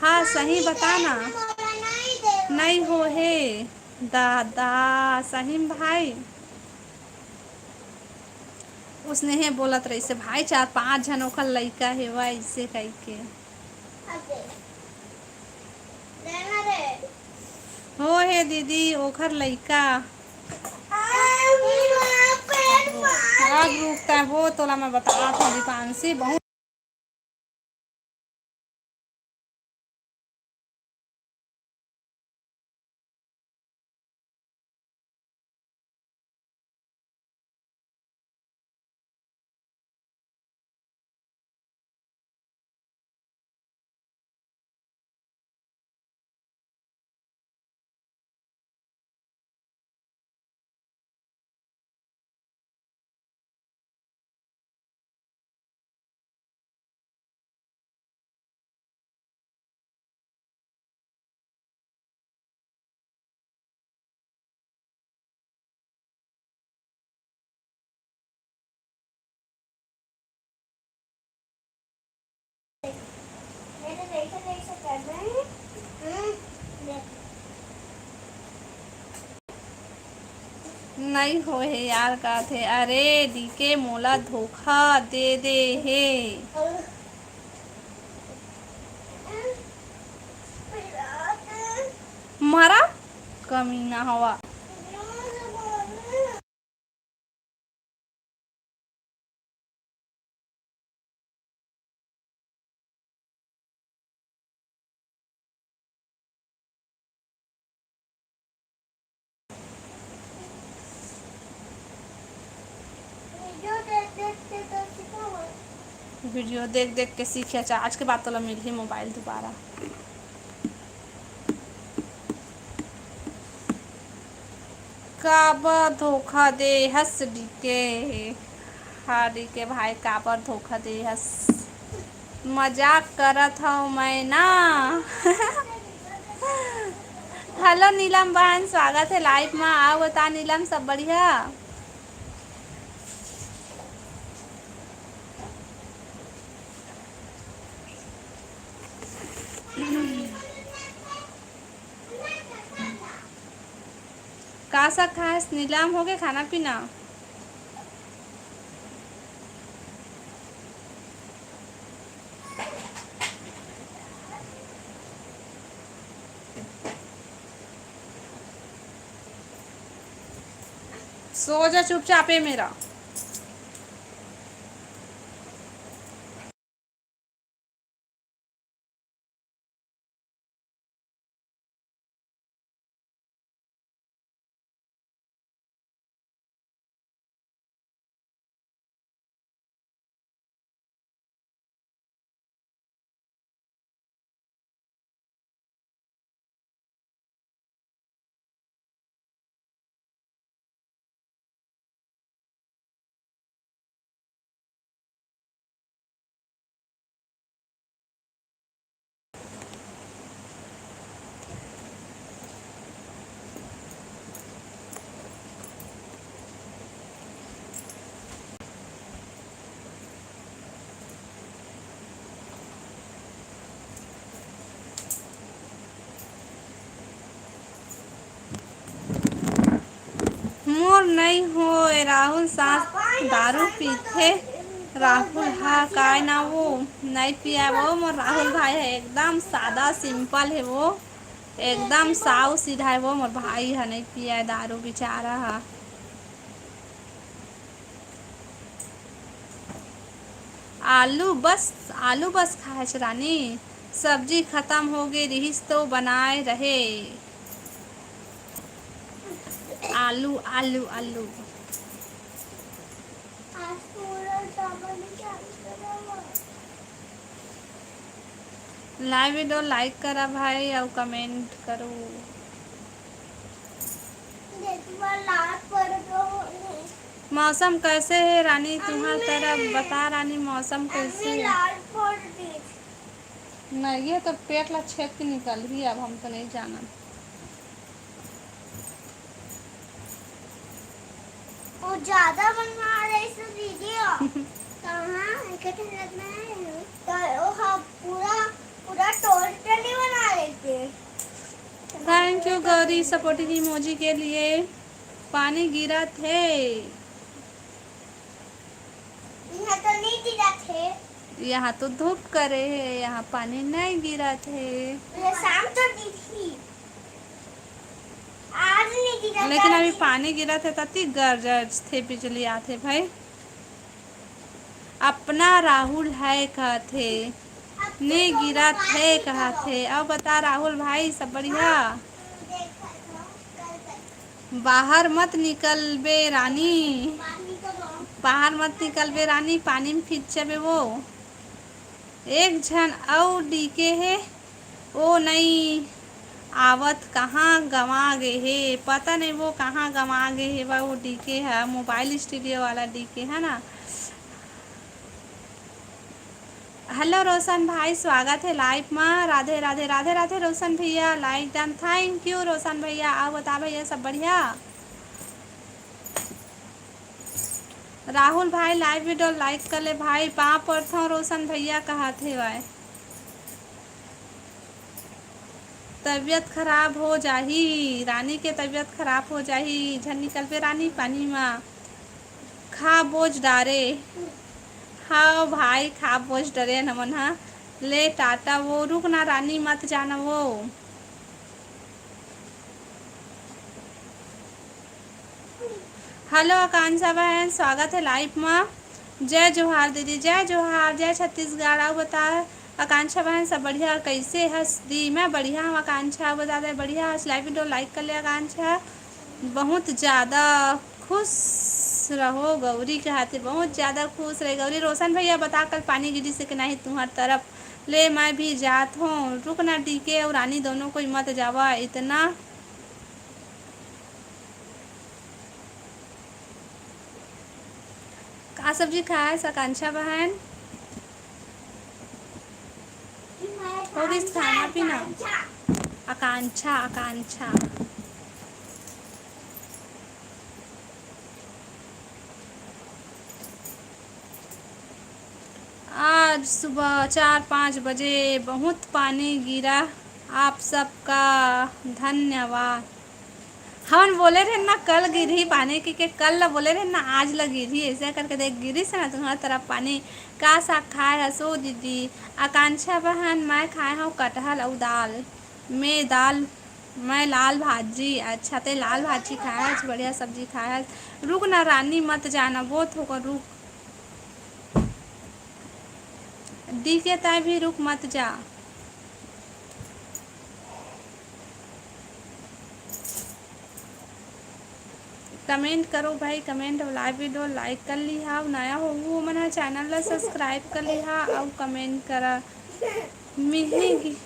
हाँ, सही बता ना। नई हो हे दादा, सही म भाई। उसने हे बोलत रहिसे, भाई, चार पांच झन ओखर लइका हे, वइसे कहिके। हो हे दीदी, ओखर लइका। अब रुकता है वो, तोला मैं बतात हूँ दीपांशी, बहुत नई होहे यार, काथे। अरे डीके मोला धोखा दे दे हे। मारा कमीना हवा। वीडियो देख देख के सीखे। अच्छा, आज के बाद तोला मिलही मोबाइल दोबारा। काबर धोखा दे हस डीके? हाँ डीके भाई, काबर धोखा दे हस? मजाक करत हव मैं ना। हेलो नीलम बहन, स्वागत है लाइव मा। आओ बता नीलम, सब बढ़िया? का सा खास नीलम, हो गए खाना पीना? सो जा चुपचाप, ए मेरा। मोर नई होय, राहुल सास दारू पीथे। राहुल हा काय ना वो नई पिया वो। मोर राहुल भाई है एकदम सादा, सिंपल है वो, एकदम साव सीधा है वो। मोर भाई हा नई पिया दारू, बेचारा हा। आलू बस, आलू बस खाएच रानी, सब्जी खतम हो गे रिहिस तो बनाए रहे। आलू, आलू, आलू। Live video like करा भाई अउ comment करो। मौसम कैसे हे रानी तुंहर तरफ? बता रानी, मौसम कैसे हे? नहीं, ये तो पेट ला छेद के निकलही, अब हम तो नहीं जानन। वो ज्यादा बनवा रही सो दीदी हो। कहाँ? एक ठन लगना है। तो वो हाँ, पूरा, पूरा total ही बना लेते। Thank you Gauri supporting emoji के लिए। पानी गिरत हे। यहाँ तो नहीं गिरत हे। यहाँ तो धूप करे हे, यहाँ पानी नहीं गिरत हे। ये शाम तो गिरही। आज नहीं गिरत, लेकिन आज अभी नहीं। पानी गिरत हे, तती गरजथे, बिजली आथे भाई। अपना राहुल है कहथे, नहीं गिरत हे कहथे। अब बता राहुल भाई, सब बढ़िया? बाहर मत निकलबे रानी, बाहर मत निकलबे रानी, पानी में भीज जाबे वो। एक झन अउ डीके हे, ओ नई आवत, कहाँ गंवा गे हे, पता नहीं वो कहाँ गंवा गे हे, वो डीके ह, मोबाइल स्टूडियो वाला डीके है ना। हेलो रोशन भाई, स्वागत है लाइव मा। राधे राधे, राधे राधे रोशन भैया, like done, thank you रोशन भैया। अउ बता भैया, सब बढ़िया? राहुल भाई, लाइव वीडियो like कर ले भाई। पाँव पड़थव रोशन भैया, कहत हेवय। तबीयत खराब हो जाही, रानी के तबीयत खराब हो जाही, झन निकलबे रानी पानी मा। खा बोझ डारे। हाँ भाई, खा बोझ डरे हमन हा। ले टाटा वो, रुक ना रानी, मत जाना वो। हेलो आकांक्षा बहन, स्वागत है लाइव मा। जय जोहार दीदी, जय जोहार, जय छत्तीसगढ़। अउ बता आकांक्षा बहन, सब बढ़िया? कैसे हस दी? मैं बढ़िया हूँ आकांक्षा, अउ बता दे बढ़िया हस। लाइव वीडियो like कर ले आकांक्षा। बहुत ज़्यादा खुश रहो गौरी, कहते बहुत ज़्यादा खुश रहे गौरी। रोशन भैया बता, कल पानी गिरी से कि नहीं तुम्हार तरफ? ले मैं भी जात हूँ, रुक ना डीके और रानी दोनों कोई मत जावा इतना। का सब्जी खाए आकांक्षा बहन? हो गइस खाना पीना? आकांक्षा, आकांक्षा। आज सुबह चार पाँच बजे बहुत पानी गिरा। आप सबका धन्यवाद। हमन बोले रहे ना कल गिरही पानी, कि, के कल ला बोले रहे ना आज ला गिरही, ऐसे करके देख गिरिस ना तुम्हार तरफ पानी। का साग खाए हस ओ दीदी? आकांक्षा बहन, मैं खाए हूँ कटहल अउ दाल। मैं दाल, मैं लाल भाजी। अच्छा, ते लाल भाजी खाए हस, बढ़िया सब्जी खाए हस। रुक ना रानी, मत जाना, बहुत होकर रुक। डीके ताय भी रुक मत जा। कमेंट करो भाई, कमेंट, लाइव वीडियो like कर लिहा, नया हो वो मन चैनल ला सब्सक्राइब कर लिहा अउ कमेंट करा। मिही गि-,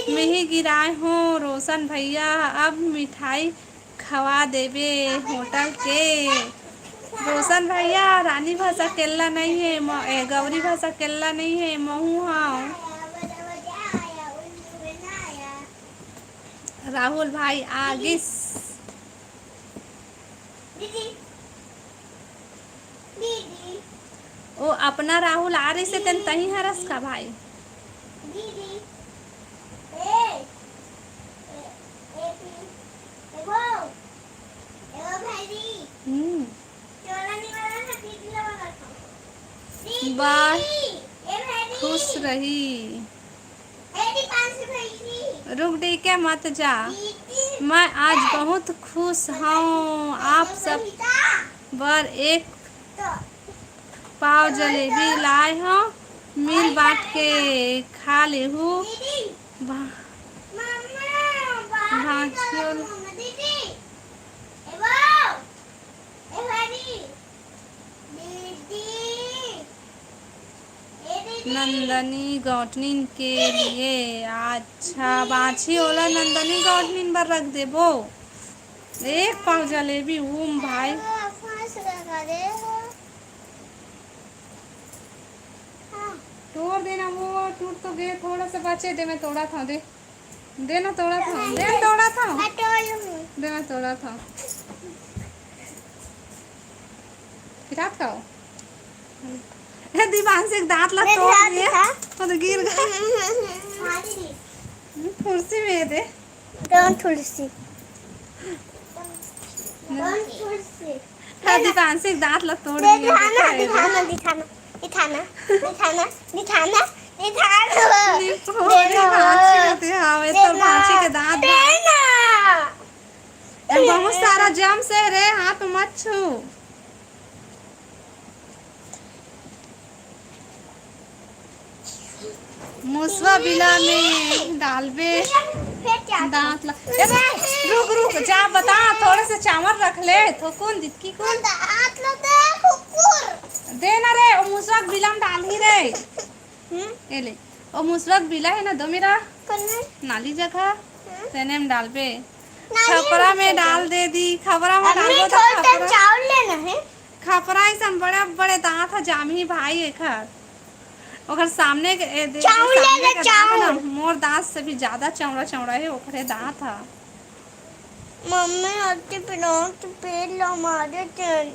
मिही गिराए हो रोशन भैया, अब मिठाई खवा देबे होटल के। रोशन भैया, रानी भाषा केल्ला नहीं है, म-, ए, गौरी भाषा केल्ला नहीं है, महू हाँ। राहुल भाई आगिस। ओ अपना राहुल आ रही से तेन तही हरस का भाई। हम्म। बाय। खुश रही। रुक डीके मत जा। मैं आज बहुत खुश हूँ। आप सब बर एक पाव जलेबी लाए हूँ। मिल बांट के खा लेहू। भा-, भांचियो। नंदनी गौटनिन के लिए। अच्छा, बाछी ओला नंदनी गौटनिन बर रख देबो। एक पाव जलेबी, उम भाई। तोड़ देना वो, टूट तो गए, थोड़ा सा बचे दे, मैं तोड़ा था, दे। दे ना, तोड़ा था, दे ना, तोड़ा था। मैं तोड़ लूंगी। दे ना, तोड़ा था। गिरात का हो? ए, दीवांशी के दांत ला दे, तोड़ दिखा, दिए। दिखा। वो तो गिर गए। हाँ, ठीक। हम्म, कुर्सी में दे। कौन तुलसी? कौन तुलसी? हाँ, दीवांशी के दांत ला तोड़ दे, दिए, दिखाना, देखा है। दिखाना, दिखाना, दिखाना, दिखाना, दिखाना, दिखाना। निपोरी दे दो। भांची होते, हाँ, ये दे तो दो। भांची के दांत दे ना। ए, बहुत सारा जम से रे, हाथ मत छू। मुसवा बिला में डालबे दांत ला। ए, रुक, रुक, जा बता, थोड़े से चावल रख ले, थोकुन दिक्की कुन। दांत ला दे, कुकुर। दे ना रे, ओ मुसवा के बिला में डालही रे। हम्म? ए ले, ओ मुसवा के बिला है ना, दो मेरा कौन है? नाली जगह, हम्म? तेने में डालबे। नाली खपरा में में डाल दे दी, खपरा में अम्मी, डालबो तो थोड़ा सा खपरा। चावल लेना है। खपरा अइसन बड़े बड़े दांत ह, जामही भाई एखर। ओकर सामने के, ए, दे, चावल ले सामने ले, के दांत ह ना, चावल। मोर दांत से भी ज्यादा चौड़ा चौड़ा है ओकरे दांत ह। मम्मी, अति पिरात पेट ला मारे तेन।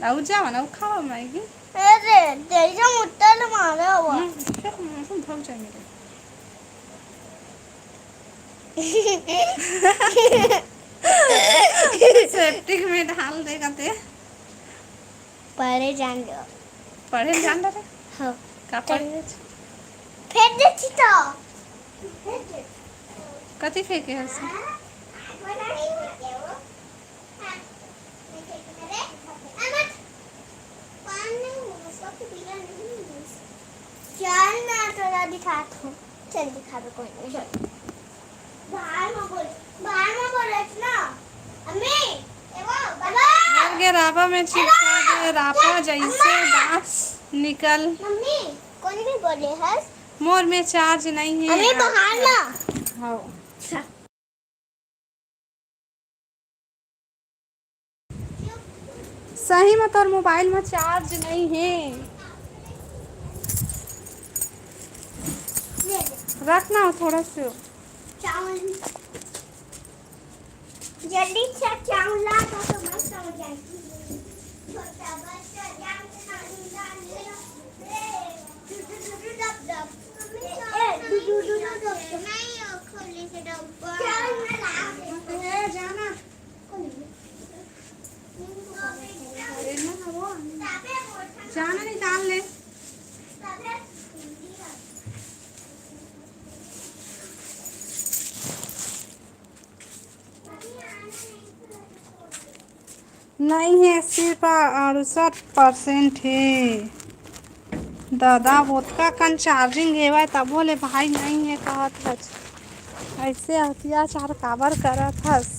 अउ जावा ना, अउ खावा मैगी। अरे, तेजा मुत्ता ला मारा हुआ। हम्म, चुप, हम्म, भग जा मेरे। सेप्टिक में डाल देगा ते। पढ़े जान दो। पढ़े जान दे रे? हाँ। का पढ़े? फेंक दे छी तो। कथी फेंके हस? चल, मैं तोला दिखात हूँ। चल, दिखाबे कोई नहीं। बाहर में बोल, बाहर में बोल रहे ना। अम्मी, ए वो, बाबा। घर के रापा में चिपका दे, रापा जैसे दांत निकल। मम्मी, कौन भी बोले हस? मोर में चार्ज नहीं है। अम्मी, बाहर ना। हाँ। सही में तोर मोबाइल में चार्ज नहीं है। रख ना थोड़ा से। चावल। जल्दी से चावल ला, तो, तो मस्त हो जाएगी। छोटा बच्चा जान के नानी जान ले। ए, दू, दू, दू, दू, दू। नहीं, वो खोली से डब्बा। चावल में ला दे। ए, जाना। जाना निकाल ले। नहीं है, सिर्फ अड़सठ परसेंट है। दादा, ओतका कन चार्जिंग हेवय, तभो ले भाई नहीं है कहत हच। ऐसे अत्याचार काबर करत हस?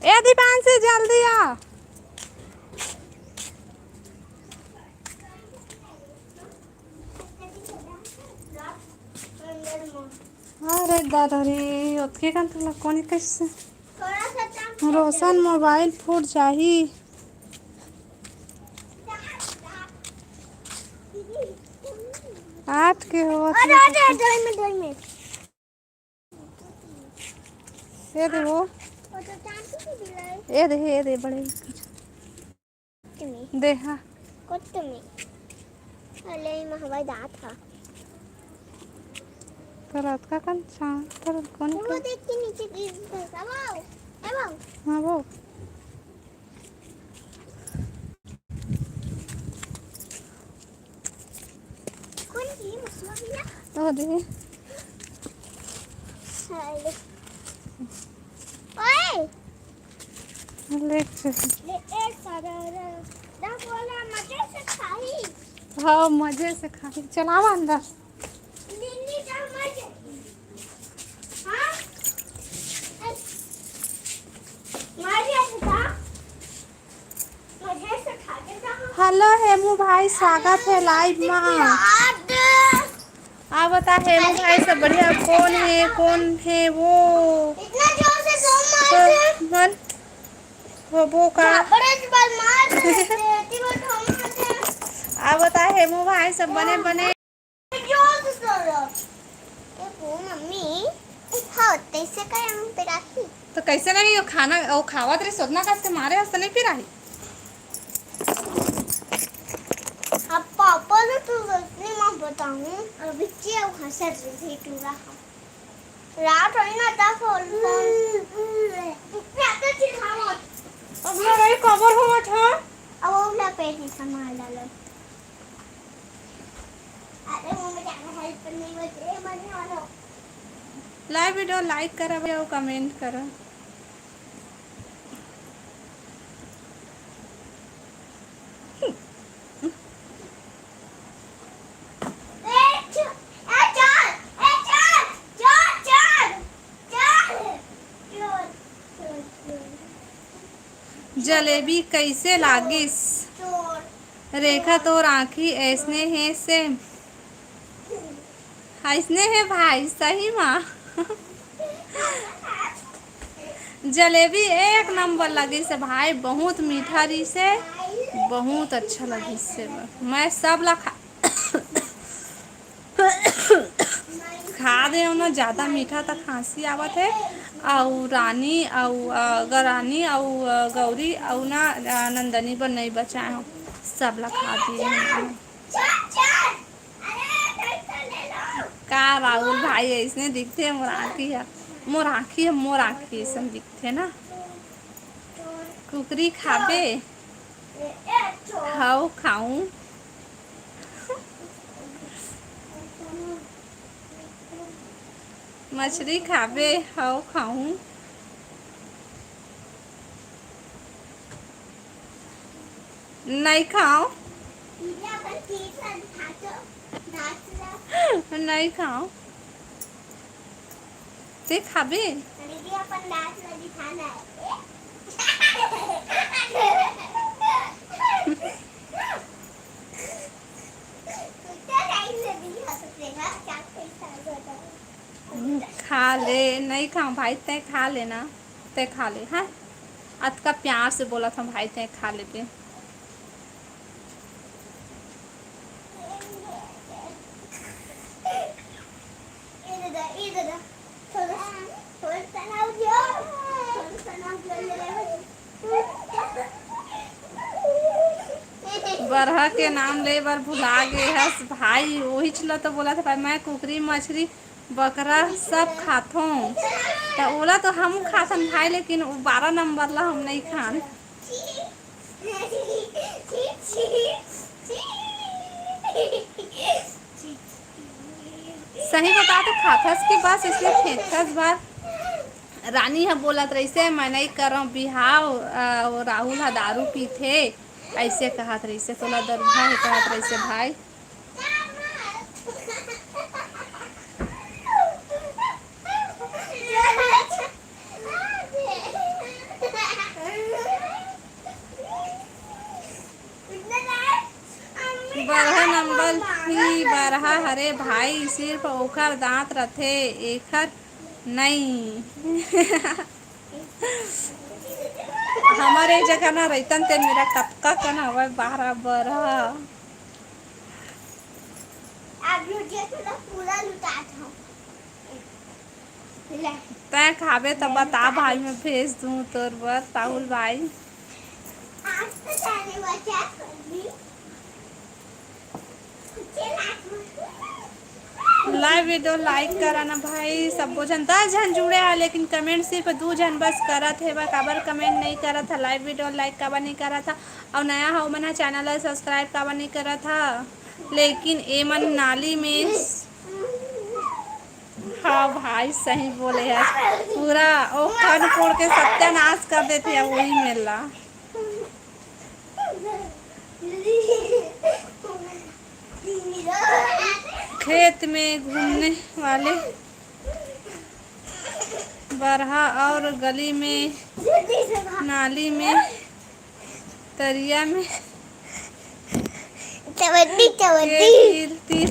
ए दीपांशु, जल्दी आ। अरे दादा रे, ओतके कन तोला कोनी कइसे? रोशन, मोबाइल फूट जाही। आठ के होवत अरे, हे। अरे, अरे, में, में। ये दे वो। वो तो चांदी की बिलाई। ये दे, ये दे, बड़े। कोत्तमी। दे, हाँ। कोत्तमी। अले, ई महवाई दांत हा। तो रात का कन चांद पर कौन वो का? देख के नीचे गिर गया। वाओ। ए, वाओ। हाँ, वो। कौन की मछली है? तो दे। ओए। ले चल। ले, ए, सारा रे। ना बोला, मजे से खाई। हाँ, मजे से खाई। चलावा अंदर। लिल्ली का मजे। हाँ? ए, मजे से खा। हेलो हेमू भाई, स्वागत है लाइव मा। आ बता हेमू भाई, सब बढ़िया? कौन है, कौन है वो? इतना जोर से दो मार दे। मन होबो का? झापड़ एक बार मार दे, तेरी वो ठोमा दे। आ बता हेमू भाई, सब बने बने? जोर से सो लो। ए वो मम्मी, हाँ, तैसे करे हम पिराही। तो कैसे नहीं, वो खाना, वो खावत रही, सोतना कस के मारे हस, तो नहीं पिराही। अब पापा ने तो सच नहीं मैं बताऊं, अभी क्या वो हंसत रही थी टूरा हम। रात होई ना, तब फोन, फोन। इतना तो चिल्लावत। अब मेरा ही कवर हुआ था। अब वो अपना पेट ही संभाल डालो। अरे मम्मी, ज्यादा हेल्प नहीं बचे, मजे वाला। लाइव वीडियो लाइक करा भैया, कमेंट करा। ए, च-, ए, चल, ए, चल, चल, चल, चल, चल, चल, चल। जलेबी कैसे लागिस? चोर। रेखा, तोर आँखी ऐसने हे सेम। ऐसने हे भाई, सही मा। जलेबी एक नंबर लगिस हे भाई, बहुत मीठा रहिस हे, बहुत अच्छा लगिस हे। मैं सब ला खा खा दे ना, ज़्यादा मीठा त खांसी आवत हे। अउ रानी अउ, अ, ग-, रानी अउ, अ, गौरी अउ ना, अ, नंदनी बर नहीं बचाए हो, सब ला खा दिए हैं। का राहुल भाई ऐसने दिखथे? मोर आँखी ह, मोर आँखी ह, मोर आँखी ऐसन दिखथे ना। कुकरी खाबे? हव खाऊं। मछरी खाबे? हव खाऊं। नहीं खाओ। नहीं खाओ। ते खाबे? दीदी, अपन दांत ला दिखाना है। कुत्ता दांत ला दिखा सकते हैं, क्या कैसा होता है? खा ले, नहीं खाओ भाई, तै खा लेना, तै खा ले, हाँ? अतका प्यार से बोला था भाई, तै खा लेबे। बरहा के नाम ले बर भुला गे हस भाई, ओहिच ल तो बोला था भाई, मैं कुकरी, मछरी, बकरा सब खाथों, त ओला तो हम खाथन भाई, लेकिन वो बारह नंबर ला हम नहीं खान। सही बता तो खाथस कि बस इसलिए फेंकथस बार। रानी ह बोलत रहिसे, "मैं नइ करंव बिहाव, अ, वो राहुल ह दारू पीथे," अइसे कहत रहिसे, "तोला दरुहा हे," कहत रहिसे भाई। बरहा नंबर ही बरहा हरे भाई, सिर्फ ओखर दांत रथे, एखर नई। हमर एक जगह ना रहितन ते मेरा कतका कन हवय बारह बरहा। अब लुटिया तो पूरा लुटा था। ले। तैं खाबे त बता भाई, मैं भेज दूँ तोर बर, राहुल भाई। आज तो जाने बचा कर दी। लाइव वीडियो लाइक करा ना भाई, सबो झन, दस झन जुड़े हे, लेकिन कमेंट सिर्फ दू झन बस करत हे बा। काबर कमेंट नहीं करत हे, लाइव वीडियो लाइक काबर नहीं करत हे, अउ नया हो मन ह चैनल ला सब्सक्राइब काबर नहीं करत हे, लेकिन ए मन नाली में हाँ भाई, सही बोले है। पूरा ओ खन कोड़ के सत्यानाश कर देथे वही मेला। खेत में घूमने वाले बरहा और गली में, नाली में, तरिया में कबड्डी, कबड्डी। तीर तीर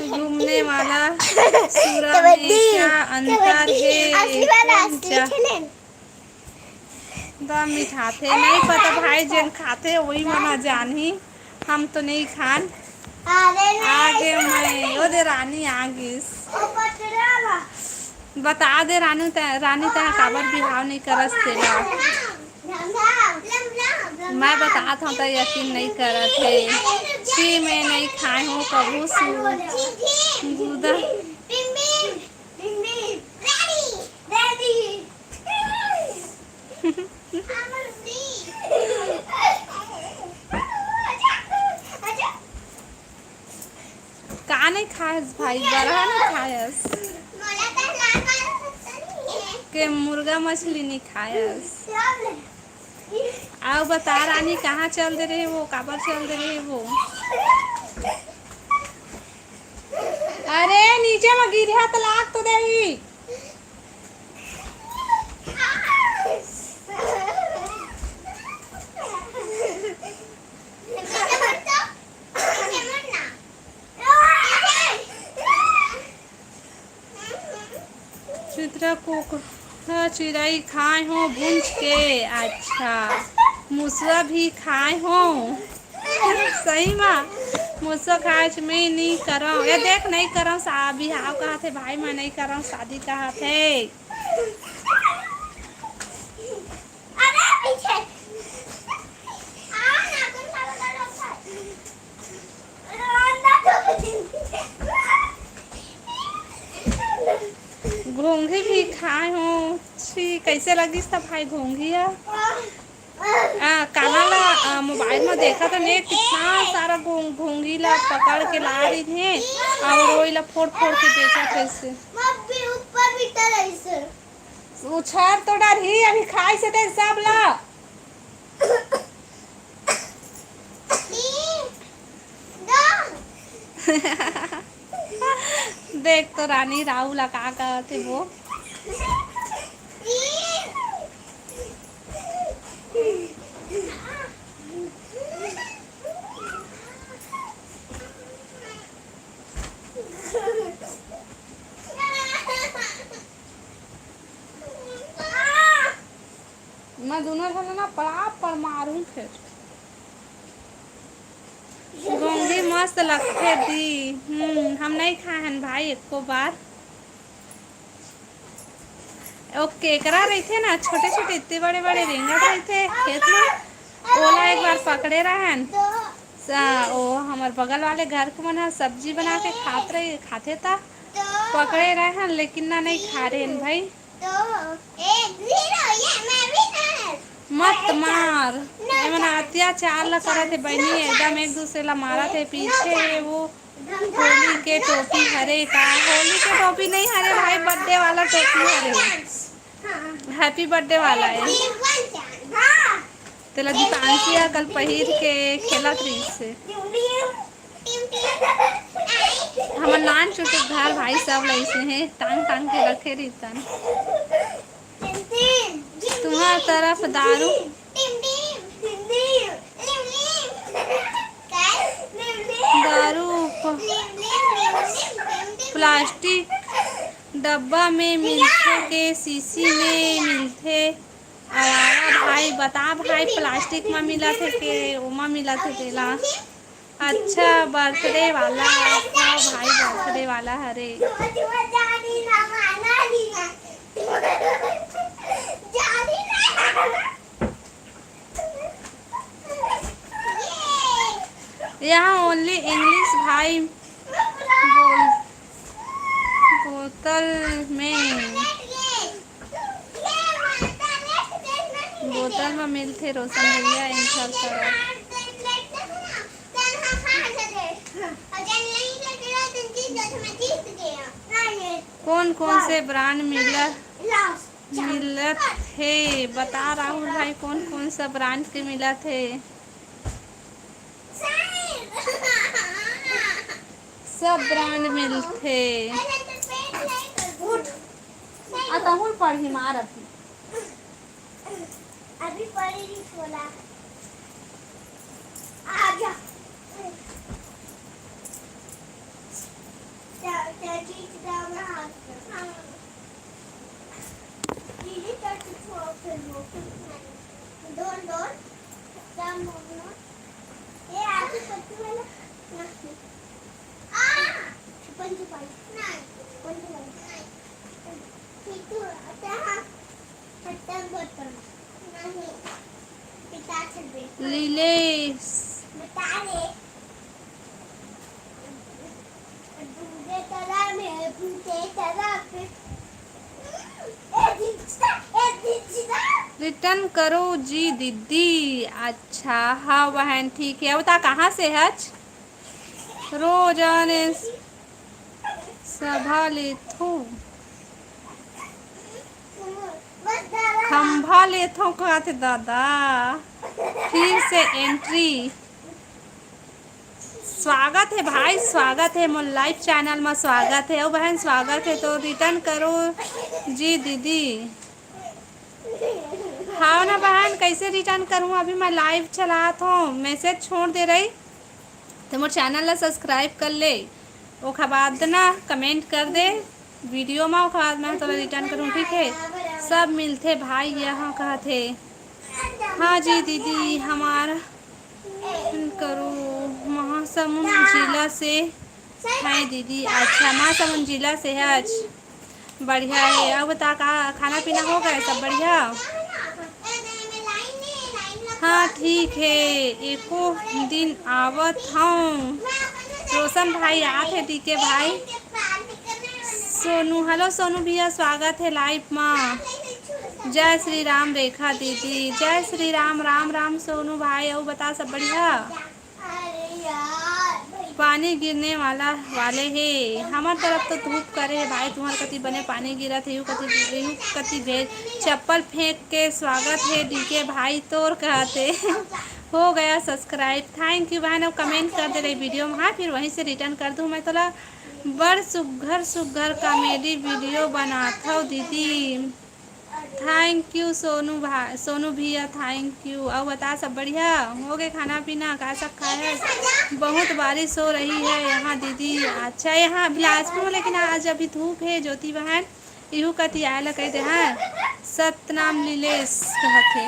घूमने वाला सूरा में क्या अंतर है? असली वाला, असली खेलें। दा मिठाथे, नहीं पता भाई, जेन खाथे वही मना जानही, हम तो नहीं खान। अरे नहीं, आगे मैं, ओ दे रानी आगिस। बता दे रानू तै, रानी तै काबर बिहाव नहीं करस तेला। मैं बतात हूँ तो यकीन नहीं करत है। छी, मैं नहीं खाए हूँ कभू सु-, गुदा। का नहीं खायस भाई, बरहा नहीं खायस? के मुर्गा मछली नहीं खायस? आओ बता रानी, कहाँ चल दे रहे वो, काबर चल दे रहे वो? अरे नीचे में गिरहा त लाग तो देही। चित्रा कुकरा चिरई खाए हो भूंज के। अच्छा, मुसवा भी खाए हो। सही मा, मुसवा खाए छ, मैं नहीं करव। ये देख, नहीं करव सा बिहाव कहा थे भाई, मैं नहीं करव शादी कहा थे। अरे पीछे। आ, नाखून खा लो, खा लो, खा लो। घोंघी भी खाए हो। छी, कैसे लगिस था भाई घोंघी ह? आ, काना ला, आ, मोबाइल में देखा था ने, कितना सारा घों-, घोंघी ला पकड़ के ला रही थे और वही ला फोड़ फोड़ के बेचा कैसे। ऊपर भी तो रही सर। उछार तो डरही, अभी खाए से दे सब ला। देख तो रानी राहु ला का कहत हे वो। मैं दोनों झन ला पड़ा पड़ मारूं फिर। गोंगी मस्त लगथे दी। हम्म, हम नहीं खाए हन भाई एको बार। ओ केकरा रहिथे ना, छोटे छोटे इतने बड़े बड़े रेंगत रहिथे खेत में, ओला एक बार पकड़े रहन। स-, ओ हमर बगल वाले घर के मन ह सब्जी बना के खात रही, खाथे ता पकड़े रहन, लेकिन ना नहीं खा रहे हन भाई। तो एक जीरो, ये मैं भी ना। मत मार। एमन अत्याचार ला करत हे बहिनी, एकदम एक दूसरे ला मारत हे। पीछे हे वो होली के टोपी हरे का? होली के टोपी नहीं हरे भाई, बर्थडे वाला टोपी हरे, हैप्पी बर्थडे वाला है। तेला दीपांशी ह कल पहिर के खेलत रहिस हे। हमर नान चुटुक घर भाई सब लइसे हे, टांग टांग के रखे रहितन। तुंहर तरफ दारू, दारू प-, प्लास्टिक डब्बा में मिलथे के शीशी में मिलथे? आवारा भाई, बता भाई, प्लास्टिक में मिलत हे के ओमा मिलत हे तेला? अच्छा, बर्थडे वाला, हाँ भाई, बर्थडे वाला हरे। यहाँ only English भाई बोल, बोतल में, बोतल में मिलथे रोशन भैया, एंकर तरफ। कोन कोन से ब्रांड मिलत मिलत हे? बता राहुल भाई, कोन कोन सा ब्रांड के मिलत हे? सब ब्रांड मिलथे। आ तहूँ ल पढ़ी मार अभी। अभी पढ़ी नहीं छोला। आजा। लीलेश। रिटर्न करो जी दीदी। अच्छा, हाँ बहन, ठीक है। अब बता, कहाँ से हच? रोजाने सभा लेथो, खंभा लेथो कहत हे दादा। फिर से एंट्री। स्वागत है भाई, स्वागत है मोर लाइव चैनल में, स्वागत है। ओ बहन, स्वागत है तो रिटर्न करो जी दीदी। हाँ ना बहन, कैसे रिटर्न करूँ? अभी मैं लाइव चलात हूँ, मैसेज छोड़ दे रही तो मोर चैनल ला सब्सक्राइब कर ले, ओखर बाद ना कमेंट कर दे वीडियो में, ओखर बाद मैं तोला रिटर्न करूँ, ठीक है? सब मिलथे भाई यहाँ कहत हे। हाँ जी दीदी, हमार करो महासमुंद जिला से है दीदी। अच्छा, महासमुंद जिला से है। अच्छा, बढ़िया है। अब बता, का खाना पीना हो गए, सब बढ़िया? हाँ, ठीक है, एको दिन आवत हूँ। रोशन भाई आत है, डीके भाई। सोनू, हेलो सोनू भैया, स्वागत है लाइव मा। जय श्री राम रेखा दीदी, जय श्री राम। राम राम सोनू भाई, अउ बता, सब बढ़िया? पानी गिरने वाला, वाले हे। हमर तरफ तो धूप करे हे भाई, तुहर कति बने पानी गिरत हे, यू कति, यू कति भेज चप्पल फेंक के स्वागत हे डीके भाई तोर कहते। हो गया सब्सक्राइब, thank you बहन। अब कमेंट कर दे रही वीडियो में, हाँ, फिर वहीं से रिटर्न कर दूँ मैं तोला। बड़ सुग्घर सुग्घर कॉमेडी वीडियो बनाथव दीदी। Thank you सोनू भा-, सोनू भैया, thank you। अउ बता, सब बढ़िया? हो गए खाना पीना? का सब खाए है? बहुत बारिश हो रही है यहाँ दीदी। अच्छा, यहाँ बिलासपुर में, लेकिन आज अभी धूप है। ज्योति बहन, इहू कति आए ला कह दे, हाँ। सतनाम लीलेश कहत हे।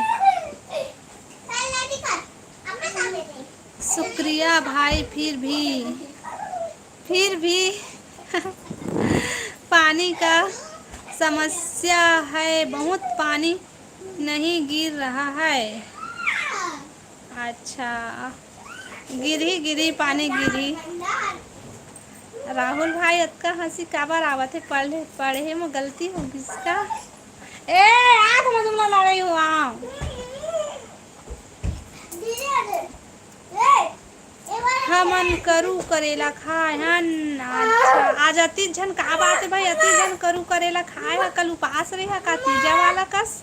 शुक्रिया भाई, फिर भी, फिर भी पानी का समस्या है, बहुत पानी नहीं गिर रहा है। अच्छा, गिरही, गिरही, पानी गिरही। राहुल भाई, अतका हंसी काबर आवत हे? पढ़े, पढ़े में गलती हो गिस का? ए, आँख में तुमला लड़ाई हुआ। हमन करू करेला खाए हन। अच्छा, आज अति झन, का बात है भाई, अति झन करू करेला खाए ह, कल उपास रहे ह का तीजा वाला कस?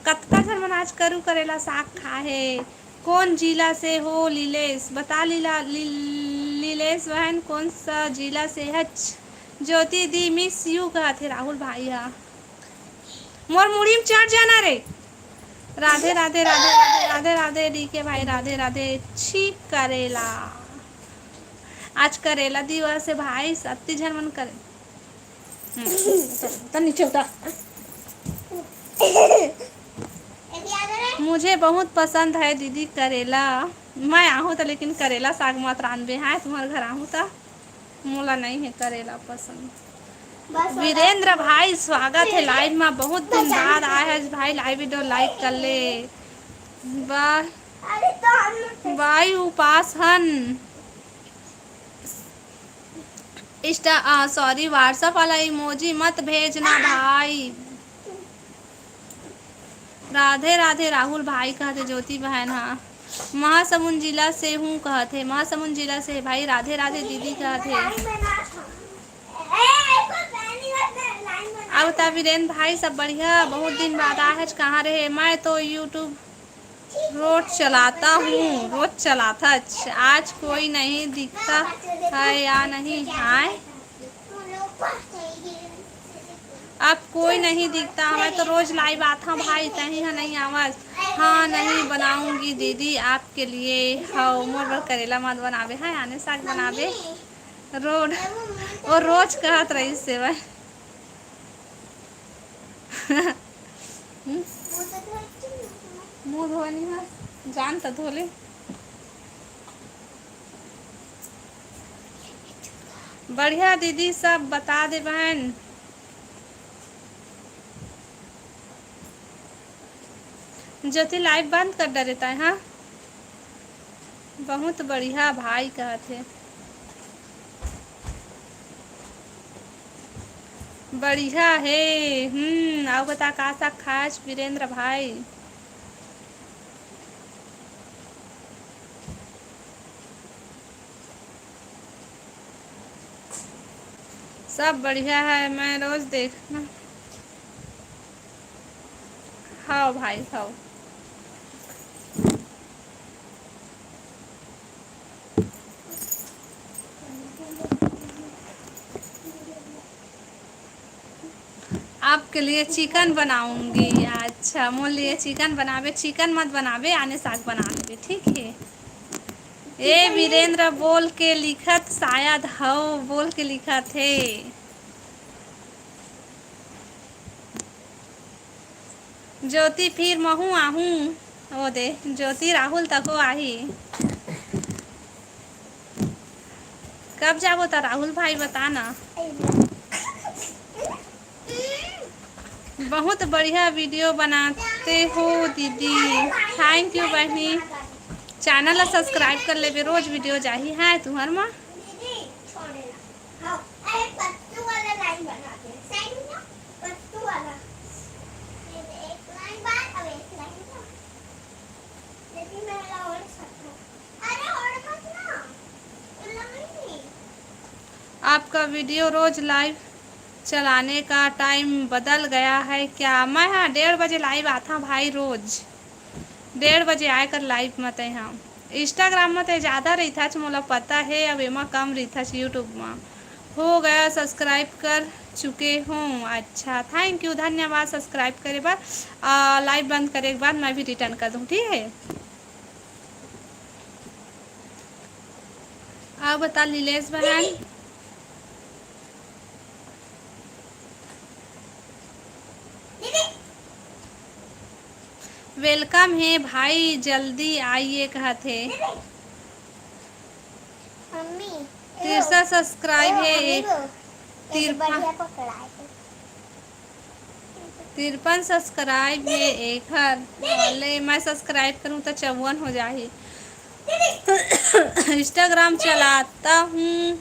कतका झन मन आज करू करेला साग खाए हे। कौन जिला से हो लीलेश? बता लीला, ली-, लीलेश बहन, कौन सा जिला से हच? ज्योति दी, miss you कहत हे राहुल भाई हा। मोर मुड़ी में चढ़ जाना रे। राधे, राधे, राधे, राधे, राधे, राधे, डीके भाई, राधे, राधे। छी करेला। आज करेला दिवस हे भाई, अति झन मन करे। हम्म, उतर, उतर, नीचे उतर। मुझे बहुत पसंद है दीदी करेला। मैं आहूँ त लेकिन करेला साग मत रांधबे, हाँ, तुम्हर घर आहूँ त। मोला नहीं है करेला पसंद। बस वीरेंद्र भाई, स्वागत है लाइव में, बहुत दिन बाद आए है भाई, लाइव वीडियो लाइक कर ले। बा-, अरे तो हम लोग बाई उपास हन। इंस्टा, आ, sorry, WhatsApp वाला emoji मत भेजना भाई। राधे राधे राहुल भाई, कहत हे ज्योति बहन हा। महासमुंद जिला से हूँ, कहत हे। महासमुंद जिला से भाई, राधे राधे दीदी, कहत हे। अउ त वीरेंद्र भाई, सब बढ़िया? बहुत दिन बाद आए हच, कहाँ रहे? मैं तो YouTube रोज चलाता हूँ, रोज चलाथच। आज कोई नहीं दिखता है या नहीं? आए, अब कोई नहीं दिखता, मैं तो रोज लाइव आता भाई, तही ह नहीं आवाज। हाँ, नहीं बनाऊंगी दीदी आपके लिए। हव, मोर बर करेला मत बनाबे, है आने साग बनाबे। रोड, वो रोज कहत रही सेवा। हम्म? मुंह धोनी है, जान तो धो ले। बढ़िया दीदी, सब बता दे बहन। ज्योति, लाइव बंद कर डरे ताय, हाँ? बहुत बढ़िया भाई कहत हे। बढ़िया हे। हम्म, अउ बता, का साग खास वीरेंद्र भाई? सब बढ़िया है, मैं रोज देखना। हाँ भाई, हाँ। आपके लिए चिकन बनाऊंगी। अच्छा, मोर लिए चिकन बनाबे, चिकन मत बनाबे, आने साग बना लेबे, ठीक है? ए वीरेंद्र बोल के लिखत, शायद हव बोल के लिखत हे। ज्योति, फिर महू आहूँ। ओ दे, ज्योति राहुल तको आही। कब जाबो त राहुल भाई, बता ना। बहुत बढ़िया वीडियो बनाते हो दीदी, thank you बहनी। चैनल ला सब्सक्राइब कर लेबे, रोज वीडियो जाही है तुहर मा। आपका वीडियो रोज लाइव चलाने का टाइम बदल गया है क्या? मैं, हाँ, डेढ़ बजे लाइव आता भाई रोज। डेढ़ बजे आए कर लाइव म तैं ह। Instagram म तैं ज़्यादा रहिथच, मोला पता हे, अब एमा कम रहिथच YouTube म। हो गया, सब्सक्राइब कर चुके हों। अच्छा, thank you, धन्यवाद सब्सक्राइब करे बर। आ, लाइव बंद करे के बाद मैं भी रिटर्न कर दूँ, ठीक है? अउ बता लीलेश बहन। वेलकम हे भाई, जल्दी आइए कहत हे। मम्मी, तिरसठ सब्सक्राइब हे, मम्मी एक वो, एक तिरपन। बढ़िया पकड़ा है। तिरपन सब्सक्राइब हे एखर। ले, मैं सब्सक्राइब करूँ त चौवन हो जाही। Instagram चलाता हूँ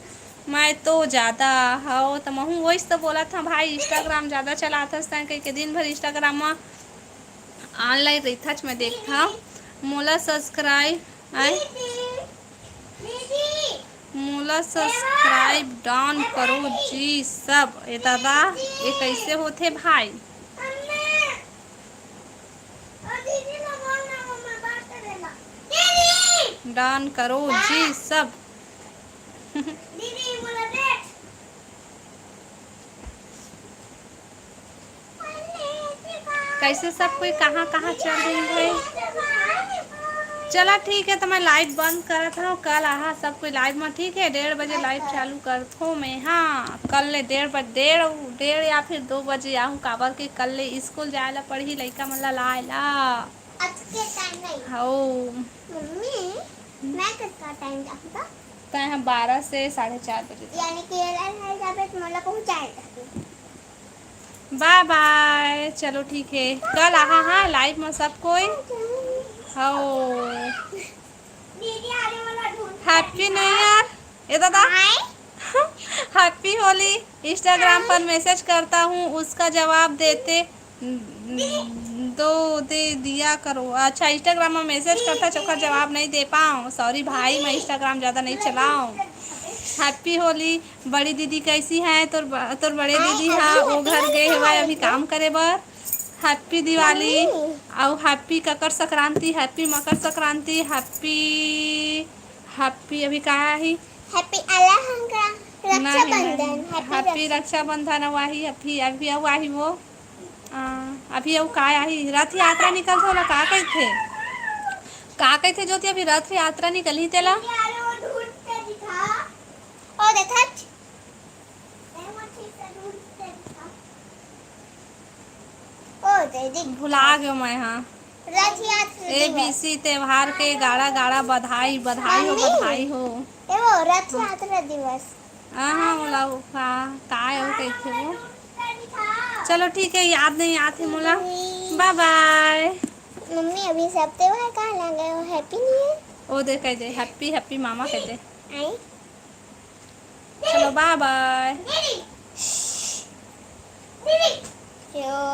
मैं तो ज़्यादा। हव, त महूँ वइस त बोलत हँव भाई, Instagram ज़्यादा चलाथस तैं कहिके दिन भर Instagram म online रहिथच, मैं देखथँव। मोला सब्सक्राइब, आय, मोला सब्सक्राइब डन करो जी सब। ए दादा, ये कैसे होथे भाई? डन करो जी सब। कैसे सब कोई कहाँ कहाँ चल रही है? चला ठीक है, त मैं लाइव बंद करत हँव। कल आहा सब कोई लाइव म, ठीक है? डेढ़ बजे लाइव चालू करथों मैं। हाँ, कल ले डेढ़ बजे, डेढ़, डेढ़ या फिर दो बजे आहूँ, काबर के कल ले स्कूल जाए ला पड़ही लइका मन ला लाए ला। आज के टाइम नहीं। हौ। मम्मी, मैं किसका टाइम जाऊँगा? तैं ह बारह से साढ़े चार बजे तक। यानी कि ये लाइव जाबे त मोला पहुँचाए जाबे। बाय बाय, चलो ठीक है, कल आहा हाँ लाइव में सब कोई। हौ। Happy New Year। ए दादा। Happy Holi। Instagram पर मैसेज करता हूँ, उसका जवाब देते दो, दे दिया करो। अच्छा, Instagram में मैसेज करता, ओकर जवाब नहीं दे पाऊँ। सॉरी भाई, मैं Instagram ज़्यादा नहीं चलाऊँ। Happy होली। बड़ी दीदी कैसी है? तोर ब-, तोर बड़े हाय, दीदी happy हा, वो होली घर गे हवय अभी काम करे बर। Happy दिवाली। मम्मी। अउ happy ककर Sankranti, happy Makar Sankranti, happy, happy अभी का आही? Happy अला हंका-, नहीं, रक्षाबंधन, नहीं। Happy happy रक्षा- रक्षाबंधन अउ आही, अभी, अभी अउ आही वो। आ, अभी अउ का आही? रथ यात्रा निकलथे, ओला का कहिथे? का कहिथे ज्योति? अभी रथ यात्रा निकलही तेला? ओ देखत। ओ दे दे। भुला गयो मैं, हाँ। रथ यात्रा दिवस। A B C त्योहार के गाड़ा गाड़ा बधाई, बधाई हो, मम्मी। बधाई हो। ए वो रथ यात्रा दिवस। हाँ, हाँ, ओला वो का, का है वो कहिथे वो? चलो ठीक है, याद नहीं आत हे मोला। मम्मी। Bye bye। मम्मी, अभी सब त्योहार कहाँ लगे हो? Happy New Year। ओ दे कह दे, happy, happy मामा कह दे। आई? चलो, bye bye। यो